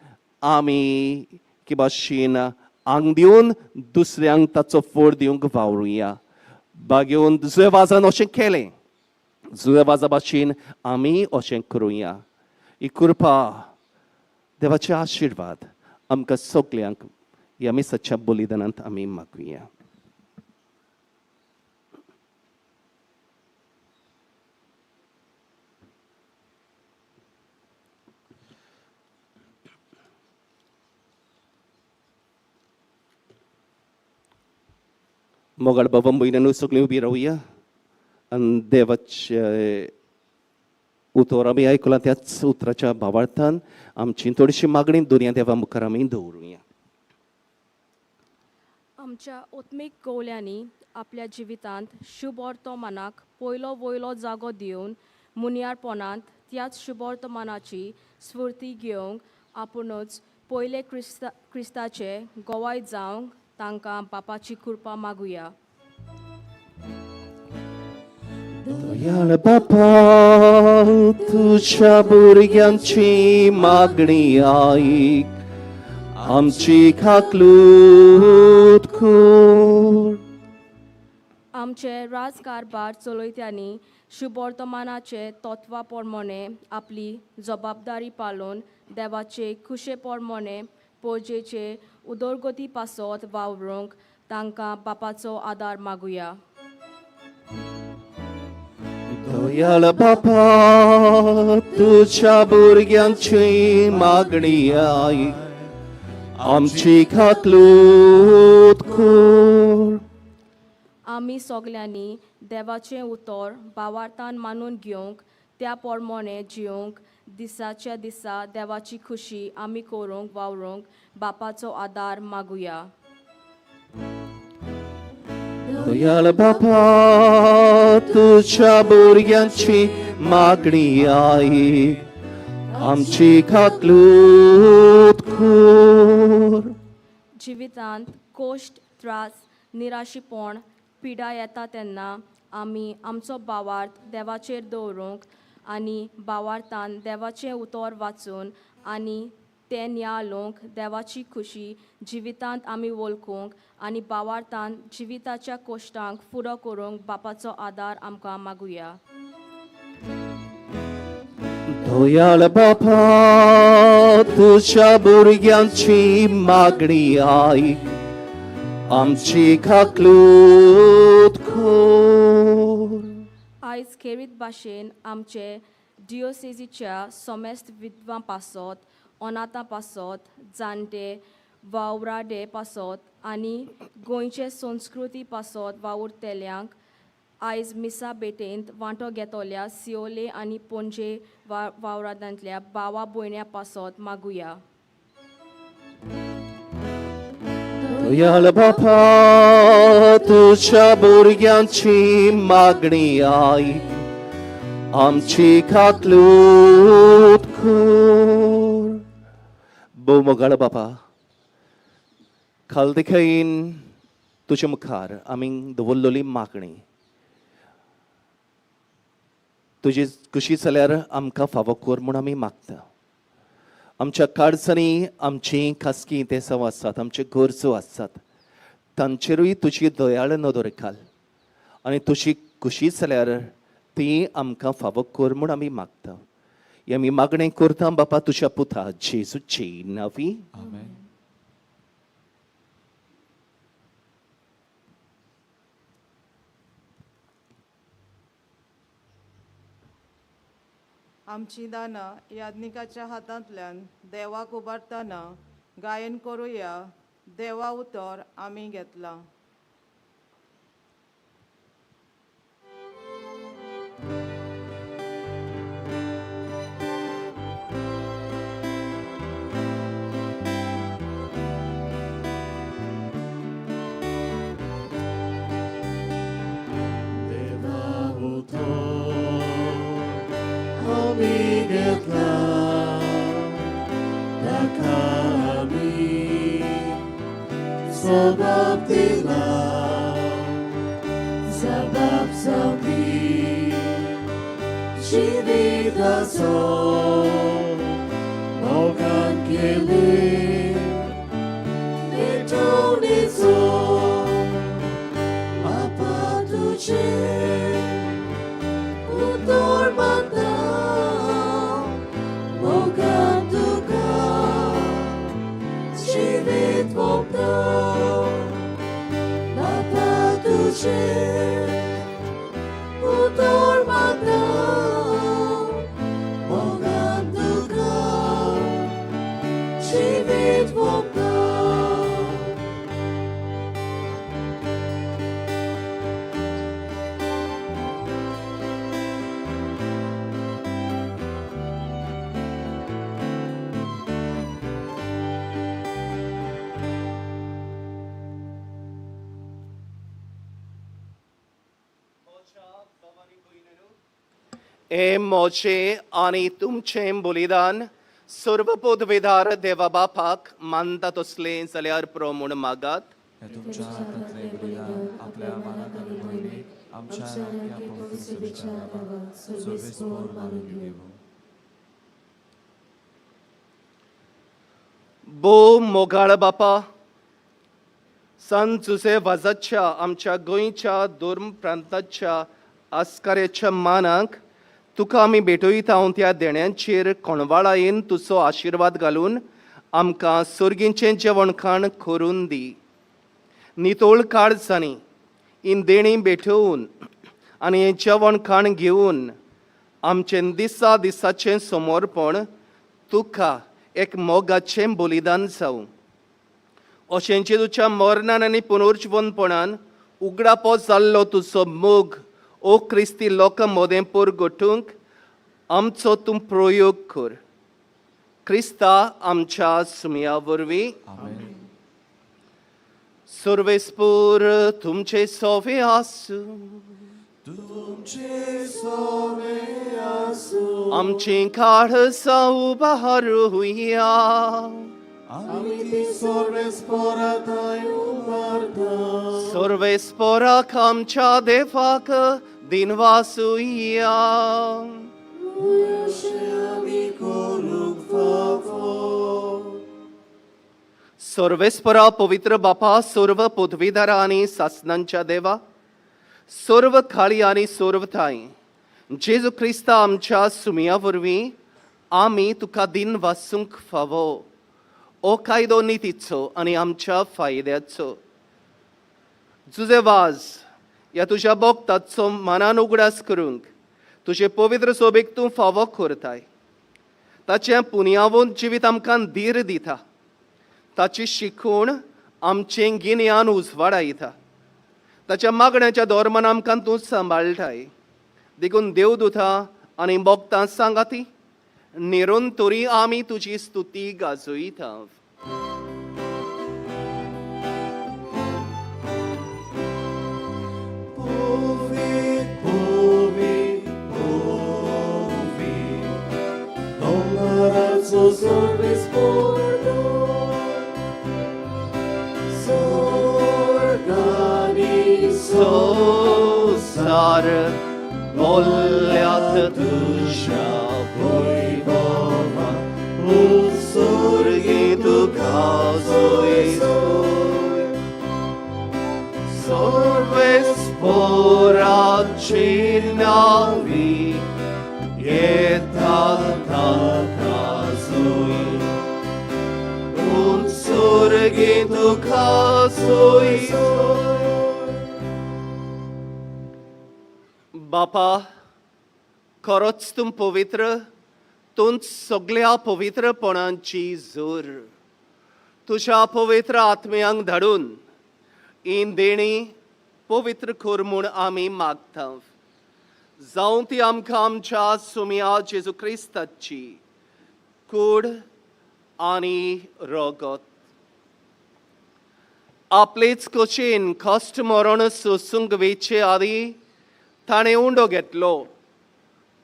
Speaker 2: आमी एके भाशेन आंग दिवन दुसऱ्यांक ताचो फोड दिवंक वावरुया. बागेवन जुये वाजान अशें केलें, जुये वाजा भाशेन आमी अशें करुया. ही कृपा, देवाचे आशिर्वाद आमकां सगल्यांक ह्या मिसाच्या बलिदानांत आमी मागुया. मोगाळ बाबा भयणांनो, सगळीं उबी रावया आनी देवाचे उतर आमी आयकलां त्याच उतराच्या भावार्थान आमची थोडीशी मागणी दुनिया देवा मुखार आमी दवरुया.
Speaker 4: आमच्या आत्मीक कवल्यांनी आपल्या जिवितांत शुभवर्तमानाक पयलो वयलो जागो दिवन मुनियारपणांत त्याच शुभवर्तमानाची स्फूर्ती घेवंक आपुणूच पयले क्रिस्ताचे गवाय जावंक तांकां बापाची कृपा मागुया.
Speaker 2: दयाळ बापा, तुझ्या भुरग्यांची मागणी आईक, आमची काकलूत कर.
Speaker 4: आमचे राजकारभार चलयत्यांनी शुभवर्तमानाचे तत्वा प्रमाणे आपली जबाबदारी पाळून देवाचे खुशे प्रमाणे पोजेचे उदरगती पासत वावरूंक तांकां बापाचो आदार मागुया.
Speaker 2: दयाळ बापा, तुझ्या भुरग्यांची मागणी आई, आमची खाकलूत कर.
Speaker 4: आमी सगल्यांनी देवाचें उतर भावार्थान मानून घेवंक, त्या प्रमाणे जिवंक, दिसाच्या दिसा देवाची खुशी आमी करूंक वावरूंक बापाचो आदार मागुया.
Speaker 2: दयाळ बापा, तुझ्या भुरग्यांची मागणी आई, आमची खाकलूत कर.
Speaker 4: जिवितांत कोश्ट, त्रास, निराशीपण, पिडा येता तेन्ना आमी आमचो भावार्थ देवाचेर दवरूंक आनी भावार्थान देवाचें उतर वाचून आनी तें नियाळूंक, देवाची खुशी जिवितांत आमी वळखूंक आनी भावार्थान जिविताच्या कोश्टांक फुडो करूंक बापाचो आदार आमकां मागुया.
Speaker 2: दयाळ बापा, तुझ्या भुरग्यांची मागणी आई, आमची खाकलूत कर.
Speaker 4: आयज खेरीत भाशेन आमचे डिओसेजीच्या सोमेस्त विधवां पासत, अनाथां पासत, जाणटे वावराडे पासत आनी गोंयचे संस्कृती पासत वावुरतल्यांक, आयज मिसा भेटेंत वांटो घेतल्या सियोले आनी पणजे वा वावरादांतल्या भावा भयण्यां पासत मागुया.
Speaker 2: दयाळ बापा, तुझ्या भुरग्यांची मागणी आई, आमची खाकलूत कर. भोव मोगाळ बापा, खालदेखीन तुजे मुखार आमी दवरलेली मागणी तुजी खुशी जाल्यार आमकां फावो कर म्हूण आमी मागता. आमच्या काळजांनी आमची खासगी इंतेसांव आसात, आमच्यो गरजो आसात, तांचेरूय तुजी दयाळ नदर घाल आनी तुजी खुशी जाल्यार ती आमकां फावो कर म्हूण आमी मागता. हें आमी मागणें करता बापा तुज्या पुता जेजूची नांवी.
Speaker 1: आमेन.
Speaker 6: आमची दानां याज्ञिकाच्या हातांतल्यान देवाक उबारतना गायन करुया, देवा उतर आमी घेतलां.
Speaker 1: देवा उतर आमी घेतला, ताका आमी जबाब दिला, जबाब जावपी जिविताचो मोगान केली भेटवणीचो. बापा, तुजें उतर मानता, मोगान तुका जिवीत ओंपता. बापा, तुजें उतर मानता, मोगान तुका जिवीत ओंपता.
Speaker 2: हे मोचे आनी तुमचें बलिदान सर्व पदवेदार देवा बापाक मानता तसलें जाल्यार प्रो म्हूण मागात.
Speaker 1: हे तुमच्या हातांतलें बलिदान आपल्या मानाक आनी मोहिमेक आमच्या सारक्या पवित्र सेवेच्या नांवान सर्वेस्पोर मानून घेवं.
Speaker 2: भोव मोगाळ बापा, सन जुजे वाजाच्या आमच्या गोंयच्या धर्म प्रांताच्या आस्काऱ्याच्या मानाक तुका आमी भेटयता. त्या देण्यांचेर कोणवाळायेन तुजो आशिर्वाद घालून आमकां सोर्गींचें जेवण खाण करून दी. नितोळ काळजांनी हीं देणीं भेटोवन आनी हें जेवण खाण घेवन आमचें दिसा दिसाचें समर्पण तुका एक मोगाचें बलिदान जावं. अशें जेजूच्या मरणान आनी पुनर्जिवनपणान उगडापो जाल्लो तुजो मोग ओ क्रिस्ती लोकां मदें परगटूंक आमचो तूं प्रयोग कर. क्रिस्ता आमच्या सुमया वरवीं.
Speaker 1: आमेन.
Speaker 2: सर्वेस्पूर तुमचे सोवे आसूं.
Speaker 1: तुमचे सोवे आसूं.
Speaker 2: आमचीं काळसां उबारुया.
Speaker 1: आमी ती सर्वेस्पोराथाय उबारता.
Speaker 2: सर्वेस्पोराक आमच्या देवाक दिनवासुया.
Speaker 1: आमी करूंक फावो.
Speaker 2: सर्वेस्परा पवित्र बापा, सर्व पदवीधरा आनी सासनांच्या देवा, सर्व खाळी आनी सर्व ठांय जेजू क्रिस्ता आमच्या सुमया वरवीं आमी तुका दिन वासूंक फावो. ओ कायदो नितीचो आनी आमच्या फायद्याचो. जुजे वाज ह्या तुज्या भक्ताचो मनान उगडास करूंक तुजे पवित्र सोबेक तूं फावो करताय. ताचें पुनयावंत जिवीत आमकां धीर दिता. ताची शिकवण आमचें गिन्यान उजवाडायता. ताच्या मागण्याच्या धर्मान आमकां तूं सांबाळटाय. देखून देवदूता आनी भक्तां सांगाती निरंतरी आमी तुजी स्तुती गाजयता.
Speaker 1: Povi, povi, povi, दोंगराचो सर्वेस्पोर सोर्गानी
Speaker 2: संवसार बोल्ल्यात तुज्या
Speaker 1: वैभवा उत्सर्गी तुका सोय
Speaker 2: सर्वेस्पोराची नावी येता ताका सोय उत्सर्गी तुका सोय. बापा, खरोच तूं पवित्र, तूंच सगळ्या पवित्रपणाची जोर. तुज्या पवित्र आत्म्यांक धाडून हीं देणीं पवित्र कर म्हूण आमी मागता. जावं ती आमकां आमच्या सुमया जेजू क्रिस्ताची कूड आनी रगत. आपलेच कशेन कश्ट मरण सोसूंक वेचे आदी ताणें उंडो घेतलो.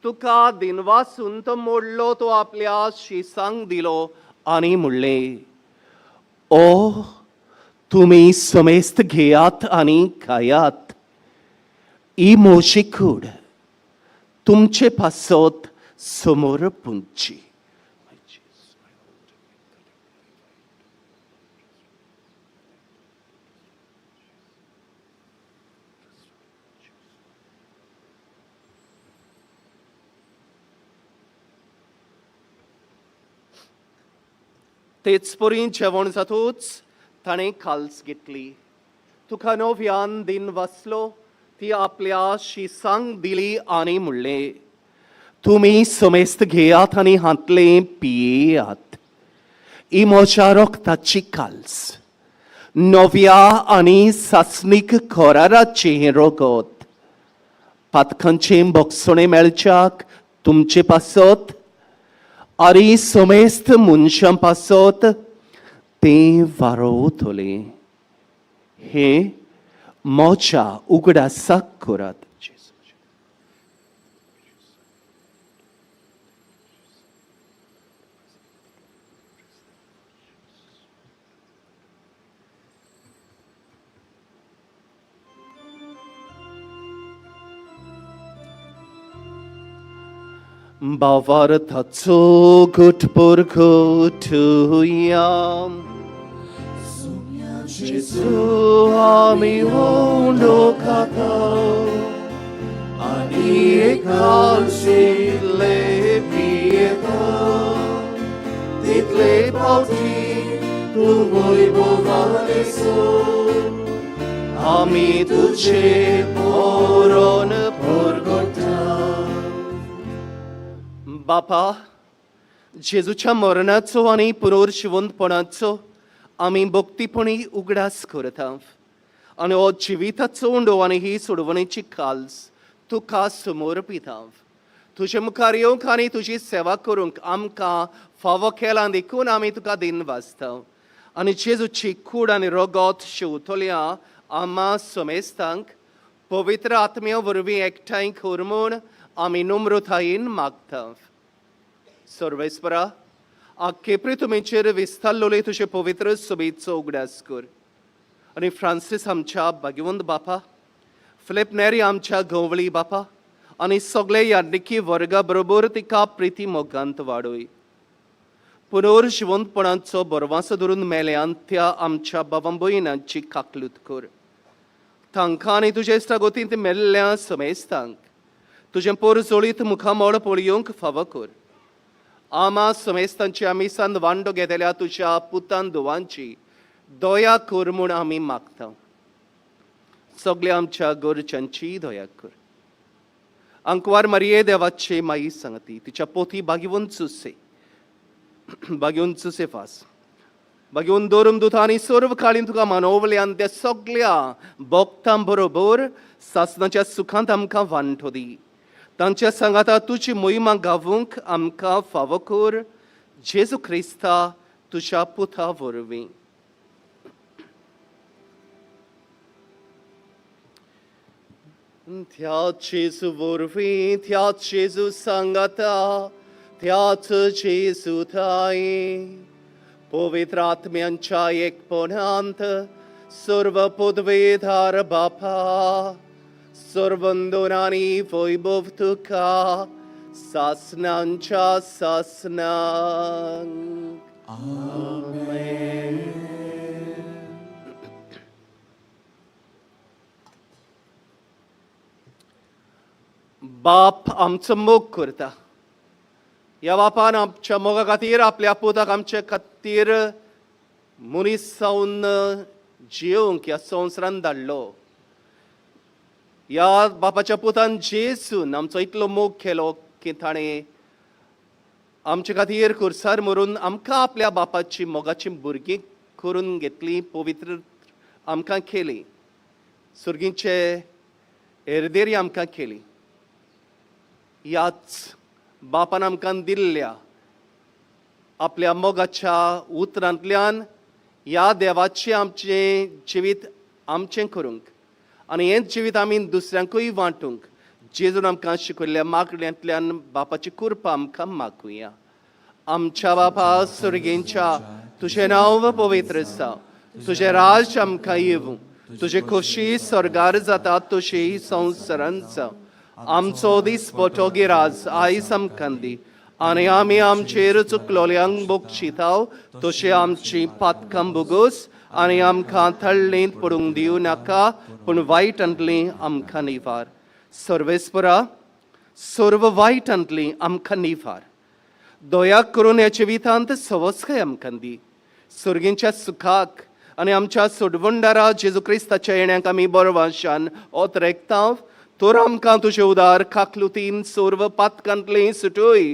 Speaker 2: तुका दिनवासून तो मोडलो, तो आपल्या शिसांक दिलो आनी म्हणलें, ओ तुमी समेस्त घेयात आनी खायात. ही म्हजी कूड तुमचे पासत समोर पुंची. तेच परी जेवण जातूच ताणें खाल्स घेतली. तुका नव्यान दिन वाचलो, ती आपल्या शिसांक दिली आनी म्हणलें, तुमी समेस्त घेयात आनी हांतलें पियेयात. ही म्हज्या रक्ताची काल्स, नव्या आनी सासणीक कराराचें हें रगत. पातकांचें भोगसणें मेळच्याक तुमचे पासत आनी समेस्त मनशां पासत तें वारोवतलें. हें म्हज्या उगडासाक करात. भावार्थाचो घुटपूर घुटुया. जेजू आमी उंडो खाता आनी एकाशिल्ले पियेता. तितले पावटी तूं वैभवान सोड आमी तुझे पोरोन पोरगोटा. बापा, जेजूच्या मरणाचो आनी पुनर्जिवंतपणाचो आमी भक्तीपणी उगडास करता आनी हो जिविताचो उंडो आनी ही सोडवणेची काल्स तुका समर्पिता. तुजे मुखार येवंक आनी तुजी सेवा करूंक आमकां फावो केला देखून आमी तुका दिन वाचता आनी जेजूची कूड आनी रगत शेवतल्या आमा समेस्तांक पवित्र आत्म्या वरवीं एकठांय कर म्हूण आमी नम्रतायेन मागता. सर्वेस्परा, आख्खे तुमीचेर विस्तारलोले तुजे पवित्र सभेचो उगडास कर आनी फ्रांसीस आमच्या भाग्यवंत बापा, फिलीप नेरी आमच्या गवळी बापा आनी सगळे याज्ञिकी वर्गा बरोबर तिका प्रिती मोगांत वाडय. पुनर्जिवंतपणाचो बरवासो धरून मेल्यान त्या आमच्या बाबा भयणांची काकलूत कर. तांकां आनी तुजे इश्टागतींत मेल्ल्या समेस्तांक तुजें पोरजोळीत मुखामळ पळयोवंक फावो कर. आमा समेस्तांची आमी संद वांडो घेतल्या तुज्या पुतान धुवांची दया कर म्हूण आमी मागता. सगल्या आमच्या गरजांची दया कर. अंकवार मारिये देवाचे माई सांगती, तिच्या पोथी बागिवन चुसे बागिवन चुसे फास बागिवन दवरून दुता आनी सर्व काळीन तुका मानवल्यान त्या सगल्या भक्तां बरोबर सासनाच्या सुखांत आमकां वांटो दी. तांच्या सांगाता तुजी मोहिमा गावूंक आमकां फावो कर, जेजू क्रिस्ता तुज्या पुता वरवीं. त्याच जेजू वरवीं, त्याच जेजू सांगाता, त्याच जेजू थांय, पवित्र आत्म्यांच्या एकपणांत सर्व पदवेधार बापा, सर्वंदनानी वैभव तुका सासनांच्या सासनांक. आमेन. बाप आमचो मोग करता. ह्या बापान आमच्या मोगा खातीर आपल्या पुताक आमचे खातीर मनीस जावन जियोवंक ह्या संवसारान धाडलो. ह्या बापाच्या पुतान जेजून आमचो इतलो मोग केलो की ताणें आमचे खातीर कुर्सार मरून आमकां आपल्या बापाची मोगाची भुरगीं करून घेतली, पवित्र आमकां केली, सुर्गींचे एरदेरी आमकां केली. ह्याच बापान आमकां दिल्ल्या आपल्या मोगाच्या उतरांतल्यान ह्या देवाचें आमचें जिवीत आमचें करूंक आनी हेंच जिवीत आमी दुसऱ्यांकूय वांटूंक जेजून आमकां शिकयल्ल्या मागण्यांतल्यान बापाची कृपा आमकां मागुया. आमच्या बापा सुर्गेंच्या, तुजें नांव पवित्र जावं, तुजें राज्य आमकां येवूं, तुजे खोशी स्वर्गार जाता तशी संवसारांत जावं. आमचो दिसपटो गिराज आयज आमकां दी आनी आमी आमचेर चुकलोल्यांक बक्षिताव तशें आमची पातकां भोगोस आनी आमकां थळ्ळेंत पडूंक दिवं नाका, पूण वायटांतली आमकां निवार. सर्वेस्परा, सर्व वायटांतली आमकां निवार. दया करून ह्या जिवितांत सवस्काय आमकां दी. सुर्गींच्या सुखाक आनी आमच्या सोडवणदारा जेजू क्रिस्ताच्या येण्याक आमी बरवाशान ओतरेकताव. तर आमकां तुजे उदार काकलुतीन सर्व पातकांतली सुटोय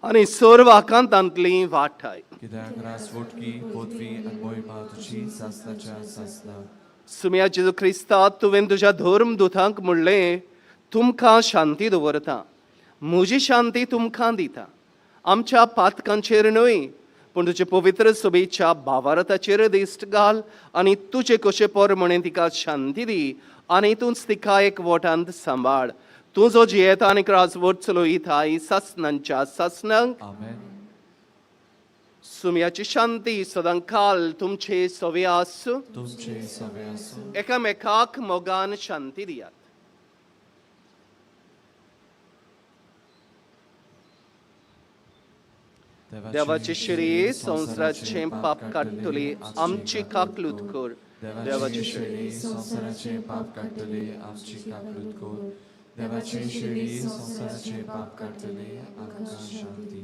Speaker 2: आनी सर्व आकांतांतली वाठाय.
Speaker 1: कित्याक रासवटकी पदवी आनी मोहिमा तुजी सासनाच्या सासना.
Speaker 2: सुम्या जेजू क्रिस्ता, तुवें तुज्या धर्म दुतांक म्हणलें, तुमकां शांती दवरता, म्हजी शांती तुमकां दिता. आमच्या पातकांचेर न्हय पूण तुजे पवित्र सभेच्या भावार्थाचेर दिश्ट घाल आनी तुजे कशे प्रमाणे तिका शांती दी आनी तूंच तिका एक वोटांत सांबाळ. तूं जो जियेता आनी राजवट चलयता सासनांच्या सासनांक.
Speaker 1: आमेन.
Speaker 2: सुम्याची शांती सदांकाल तुमचे सवे आसूं.
Speaker 1: तुमचे सवे आसूं.
Speaker 2: एकामेकाक मोगान शांती दियात. देवाची शिरी संवसाराचें पाप काडटली, आमची काकलूत कर.
Speaker 1: देवाची शिरी संवसाराचें पाप काडटली, आमची काकलूत कर. देवाची शिरी संवसाराचें पाप काडटली, आमकां शांती दी.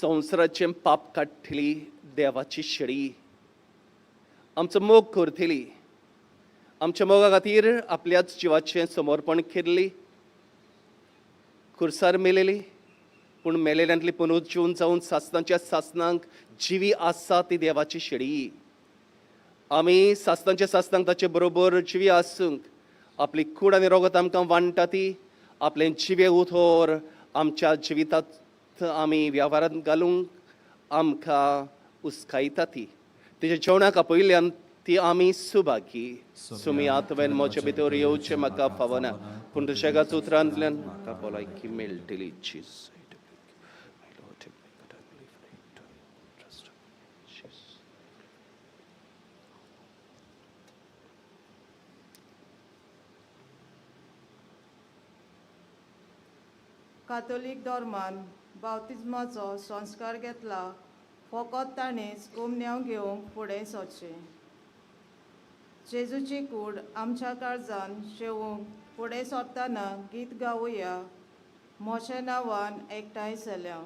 Speaker 2: संवसाराचें पाप काडटली देवाची शेळी, आमचो मोग करतली, आमच्या मोगा खातीर आपल्याच जिवाचें समर्पण केल्ली, खुर्सार मेलेली, पूण मेलेल्यांतली पुनर्जीवन जावन सासनाच्या सासनांक जिवी आसा ती देवाची शेळी. आमी सासनाच्या सासनांक ताचे बरोबर जिवी आसूंक आपली कूड आनी रोगत आमकां वांट्टा ती आपलें जिवे उतर आमच्या जिवितांत आमी वेव्हारांत घालूंक आमकां उस्कायता ती. तेच्या जेवणाक आपयल्ल्यान ती आमी सुभागी. सुमियात वेन म्हजे भितर येवचें म्हाका फावना, पूण तुशेगाच उतरांतल्यान म्हाका भलायकी मेळटली. Jesus.
Speaker 6: कातोलीक धर्मान बावतिज्माचो संस्कार घेतला फकत ताणेंच कोमन्यांव घेवंक फुडें सरचें. जेजूची कूड आमच्या काळजान शेवूंक फुडें सरतना गीत गावया, म्हज्या नांवान एकठांय जाल्या.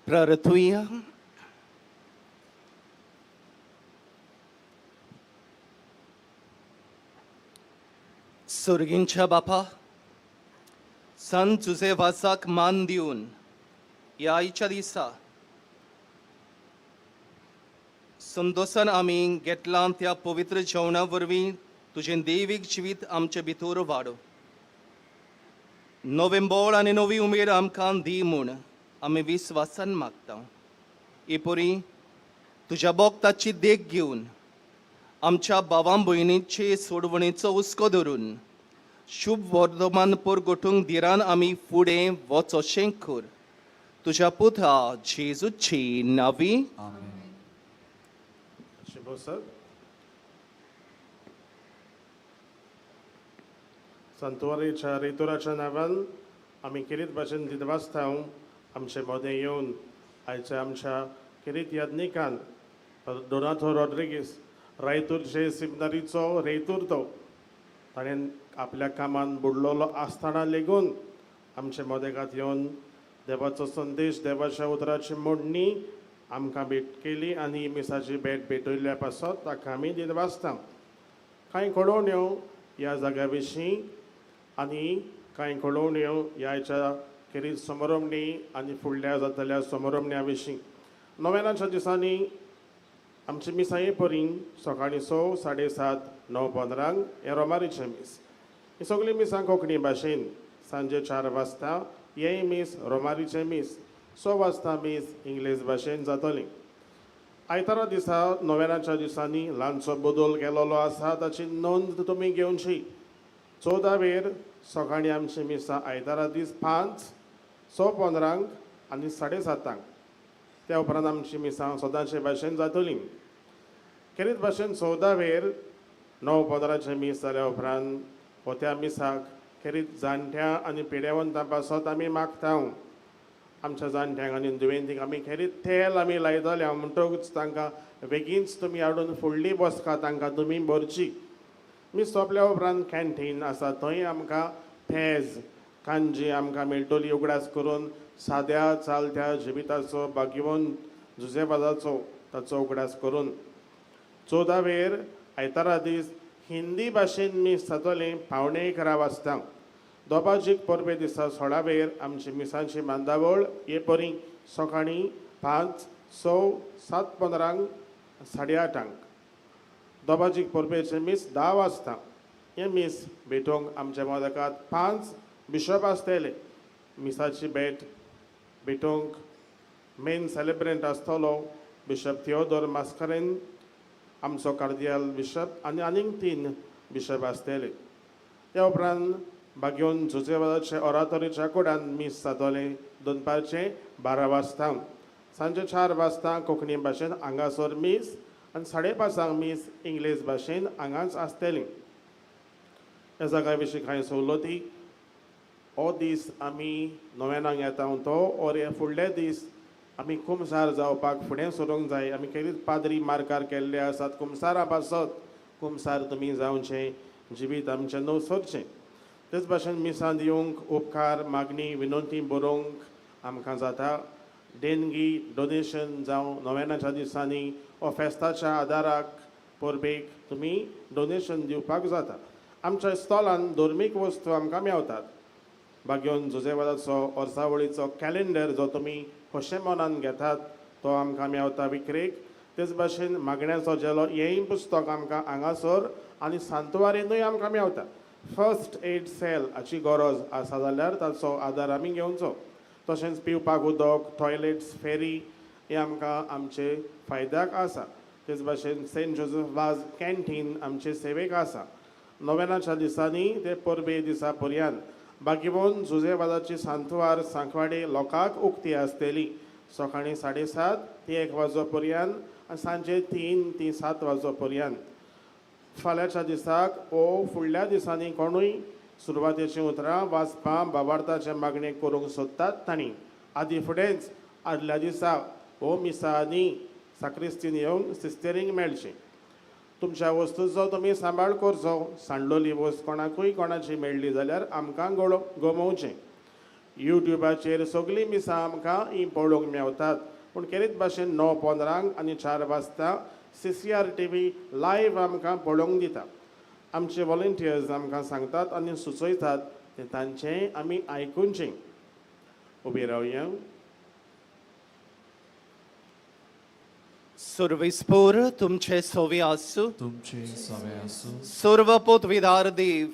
Speaker 2: प्रार्थुया. सर्गींच्या बापा, संत जुझेवासाक मान दिवन ह्या आयच्या दिसा संतोसान आमी घेतलां त्या पवित्र जेवणा वरवीं तुजें दैवीक जिवीत आमचे भितर वाडो. नवें बळ आनी नवी उमेद आमकां दी म्हूण आमी विस्वासान मागता. हे परी तुज्या भक्ताची देख घेवन आमच्या भावां भयणीचे सोडवणेचो हुस्को धरून शुभ वर्धमान परगटूंक धिरान आमी फुडें वचोशें कर. तुज्या पुता जेजूची नावी.
Speaker 1: आमेन.
Speaker 7: शिबोसत संतवारीच्या रेतुराच्या नांवान आमी केरीत भाशेन दिनवासता. आमचे मदें येवन आयच्या आमच्या केरीत याज्ञिकान डोनाथो रॉड्रिगीस, रायतूरचे सिमनारीचो रेतूर, तो ताणें आपल्या कामान बुडलेलो आसतना लेगून आमचे मदेगात येवन देवाचो संदेश, देवाच्या उतराची मोडणी आमकां भेट केली आनी मिसाची भेट भेटयल्ल्या पासत ताका आमी दिनवासता. कांय कळोवण्यो ह्या जाग्या विशीं आनी कांय कळोवण्यो ह्या आयच्या खेरीत समारंभणी आनी फुडल्या जातल्या समारंभण्या विशीं. नोव्यानाच्या दिसांनी आमची मिसां हे परी सकाळीं 6, 7:30, 9:15 हें रोमारीचें मीस. ही सगळीं मिसां कोंकणी भाशेन. सांजे 4 वाजता हेंय मीस रोमारीचें मीस. 6 वाजता मीस इंग्लीश भाशेन जातलें. आयतारा दिसा नोव्यानाच्या दिसांनी ल्हानसो बदल केलोलो आसा, ताची नोंद तुमी घेवची. 14 वेर सकाळीं आमची मिसां आयतारा दीस 5, 6:15 आनी 7:30. त्या उपरांत आमची मिसां सदांचे भाशेन जातली. खेरीत भाशेन 14 वेर 9:15 मीस जाल्या उपरांत हो त्या मिसाक खेरीत जाणट्या आनी पिडेवंतां पासत आमी मागता. आमच्या जाणट्यांक आनी दुयेंतींक आमी खेरीत तेल आमी लायतले, म्हणटकूच तांकां बेगीनच तुमी हाडून फुडली बसका तांकां तुमी भरची. मीस सोंपल्या उपरांत कॅन्टीन आसा, थंय आमकां पेज कांजी आमकां मेळटली. उगडास करून साद्या चालत्या जिविताचो भाग्यवंत जुझेबाजाचो ताचो उगडास करून. 14 वेर आयतारा दीस हिंदी भाशेन मीस जातलें 10:45 वाजता. दोबाजीक परबे दिसा 16 वेर आमची मिसांची बांदावळ हे परी सकाळीं 5, 6, 7:15, 8:30. दोबाजीक परबेचें मीस 10 वाजता. हें मीस भेटोवंक आमच्या मदकात 5 बिशप आसतले. मिसाची भेट भेटोवंक मेन सेलेब्रंट आसतलो बिशप थियोदोर मास्करेन, आमचो कार्दियाल बिशप, आनी आनीक 3 बिशप आसतले. त्या उपरांत भाग्योन जुझेवादाचे ओरातोरीच्या कुडान मीस जातलें दनपारचें 12 वाजता. सांजे 4 वाजता कोंकणी भाशेन हांगासर मीस आनी 5:30 मीस इंग्लीश भाशेन हांगाच आसतली. ह्या जाग्या विशीं कांय सवलती. हो दीस आमी नव्यानाक येता तो ओर हे फुडले दीस आमी कुमसार जावपाक फुडें सरूंक जाय. आमी खेरीत पाद्री मार्कार केल्ले आसात कुमसारा पासत. कुमसार तुमी जावचें, जिवीत आमचें न्हू सरचें. तेच भाशेन मिसांत येवंक उपकार मागणी विनंती बरोवंक आमकां जाता. देणगी डोनेशन जावं नोव्यानाच्या दिसांनी वा फेस्ताच्या आदाराक परबेक तुमी डोनेशन दिवपाक जाता. आमच्या स्टॉलान धर्मीक वस्तू आमकां मेवतात. भाग्योन जुझेवादाचो वर्सावळीचो कॅलेंडर जो तुमी खोशे मनान घेतात तो आमकां मेवता विक्रेक. तेच भाशेन मागण्याचो जेलो हेंय पुस्तक आमकां हांगासर आनी सांतवारीनूय आमकां मेवता. फर्स्ट एड सेल हाची गरज आसा जाल्यार ताचो आदार आमी घेवचो. तशेंच पिवपाक उदक, टॉयलेट्स, फेरी हे आमकां आमचे फायद्याक आसा. तेच भाशेन सेंट जोजफ वाज कॅन्टीन आमचे सेवेक आसा. नोव्यानाच्या दिसांनी ते परबे दिसा पर्यंत बागीबोन जुझेवादाची सांतवार सांकवाडे लोकांक उक्ती आसतली. सकाळीं 7:30 ते 1 वाजो पर्यंत आनी सांजे 3 ते 7 वाजो पर्यंत. फाल्यांच्या दिसाक ओ फुडल्या दिसांनी कोणूय सुरवातेचीं उतरां वाचपां बाबार्थाचे मागणें करूंक सोदतात तांणी आदी फुडेंच आदल्या दिसा हो मिसांनी साक्रिस्तीन येवन सिस्तेरींक मेळचें. तुमच्या वस्तूचो तुमी सांबाळ करचो. सांडलोली वस्त कोणाकूय कोणाची मेळ्ळी जाल्यार आमकां गमोवचें. युट्युबाचेर सगळीं मिसां आमकां ही पळोवंक मेवतात. पूण केरीत भाशेन 9:15 आनी 4 वाजता CCR TV live आमकां पळोवंक दिता. आमचे वॉलंटियर्स आमकां सांगतात आनी सुचयतात तें तांचें आमी आयकुचें. उबी रावया.
Speaker 2: सुर्विस्पूर तुमचे सोवी आसूं.
Speaker 1: तुमचे सवे आसूं.
Speaker 2: सर्व पोतविदार देव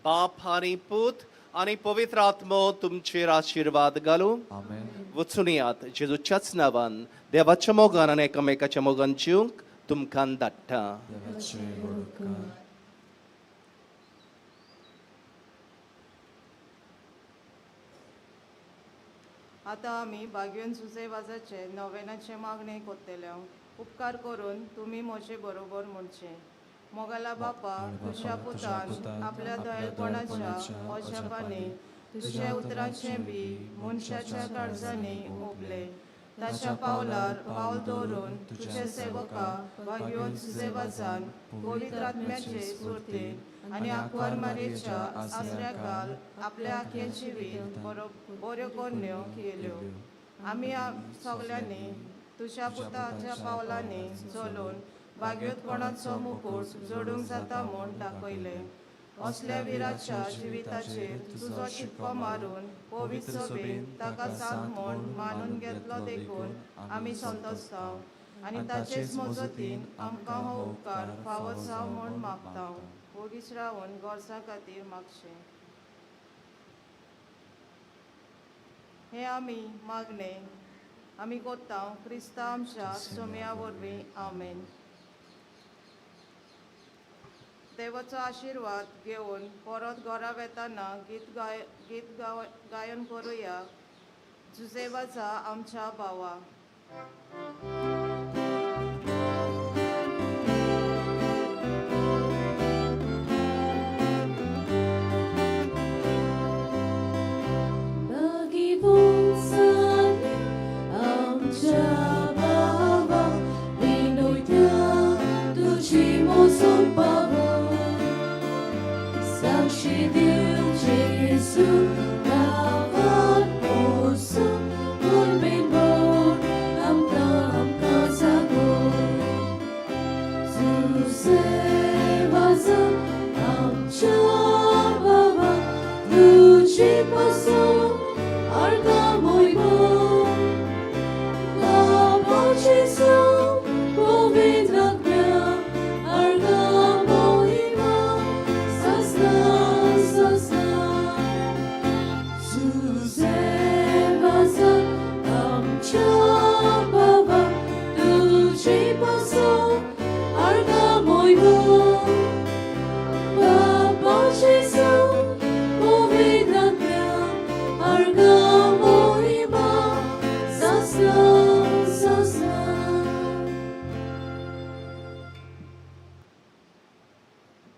Speaker 2: बाप आनी पूत आनी पवित्र आत्मो तुमचेर आशिर्वाद घालूं.
Speaker 1: आमेन.
Speaker 2: वचून यात जेजूच्याच नांवान देवाच्या मोगान आनी एकामेकाच्या मोगान जिवंक तुमकां धाडटा.
Speaker 1: देवाचे व्हड उपकार.
Speaker 6: आतां आमी बागयोन सुसे वाजाचे नोवेनाचे मागणें कोत्तले. उपकार करून तुमी म्हजे बरोबर म्हणचें. मोगाला बापा, तुज्या पुतान आपल्या दयाळपणाच्या अजापांनी तुज्या उतराचें बी मनशाच्या काळजांनी ओंपलें. ताच्या पावलार पावल दवरून तुज्या सेवका भाग्योन सुसेवाजान पवित्र आत्म्याचे स्फुर्तीन आनी आंकवार मारयेच्या आसऱ्याकाल आपल्या आख्खें जिवीत बऱ्यो कोन्न्यो केल्यो. आमी सगल्यांनी तुज्या पुताच्या पावलांनी चलून भाग्योतपणाचो मुकूट जोडूंक जाता म्हूण दाखयलें. असल्या विराच्या जिविताचेर तुजो शिक्को मारून पवित्र सभेन ताका सांत म्हूण मानून घेतलो देखून आमी संतोसता आनी ताचेच मजतीन आमकां हो उपकार फावो जावं म्हूण मागता. वोगीच रावन गरजां खातीर मागचें हें आमी मागणें आमी कोत्ता क्रिस्ता आमच्या सोम्या वरवीं. आमेन. देवाचो आशिर्वाद घेवन परत घरा वेताना गीत गायन करुया. जुजेवाजा आमच्या भावा.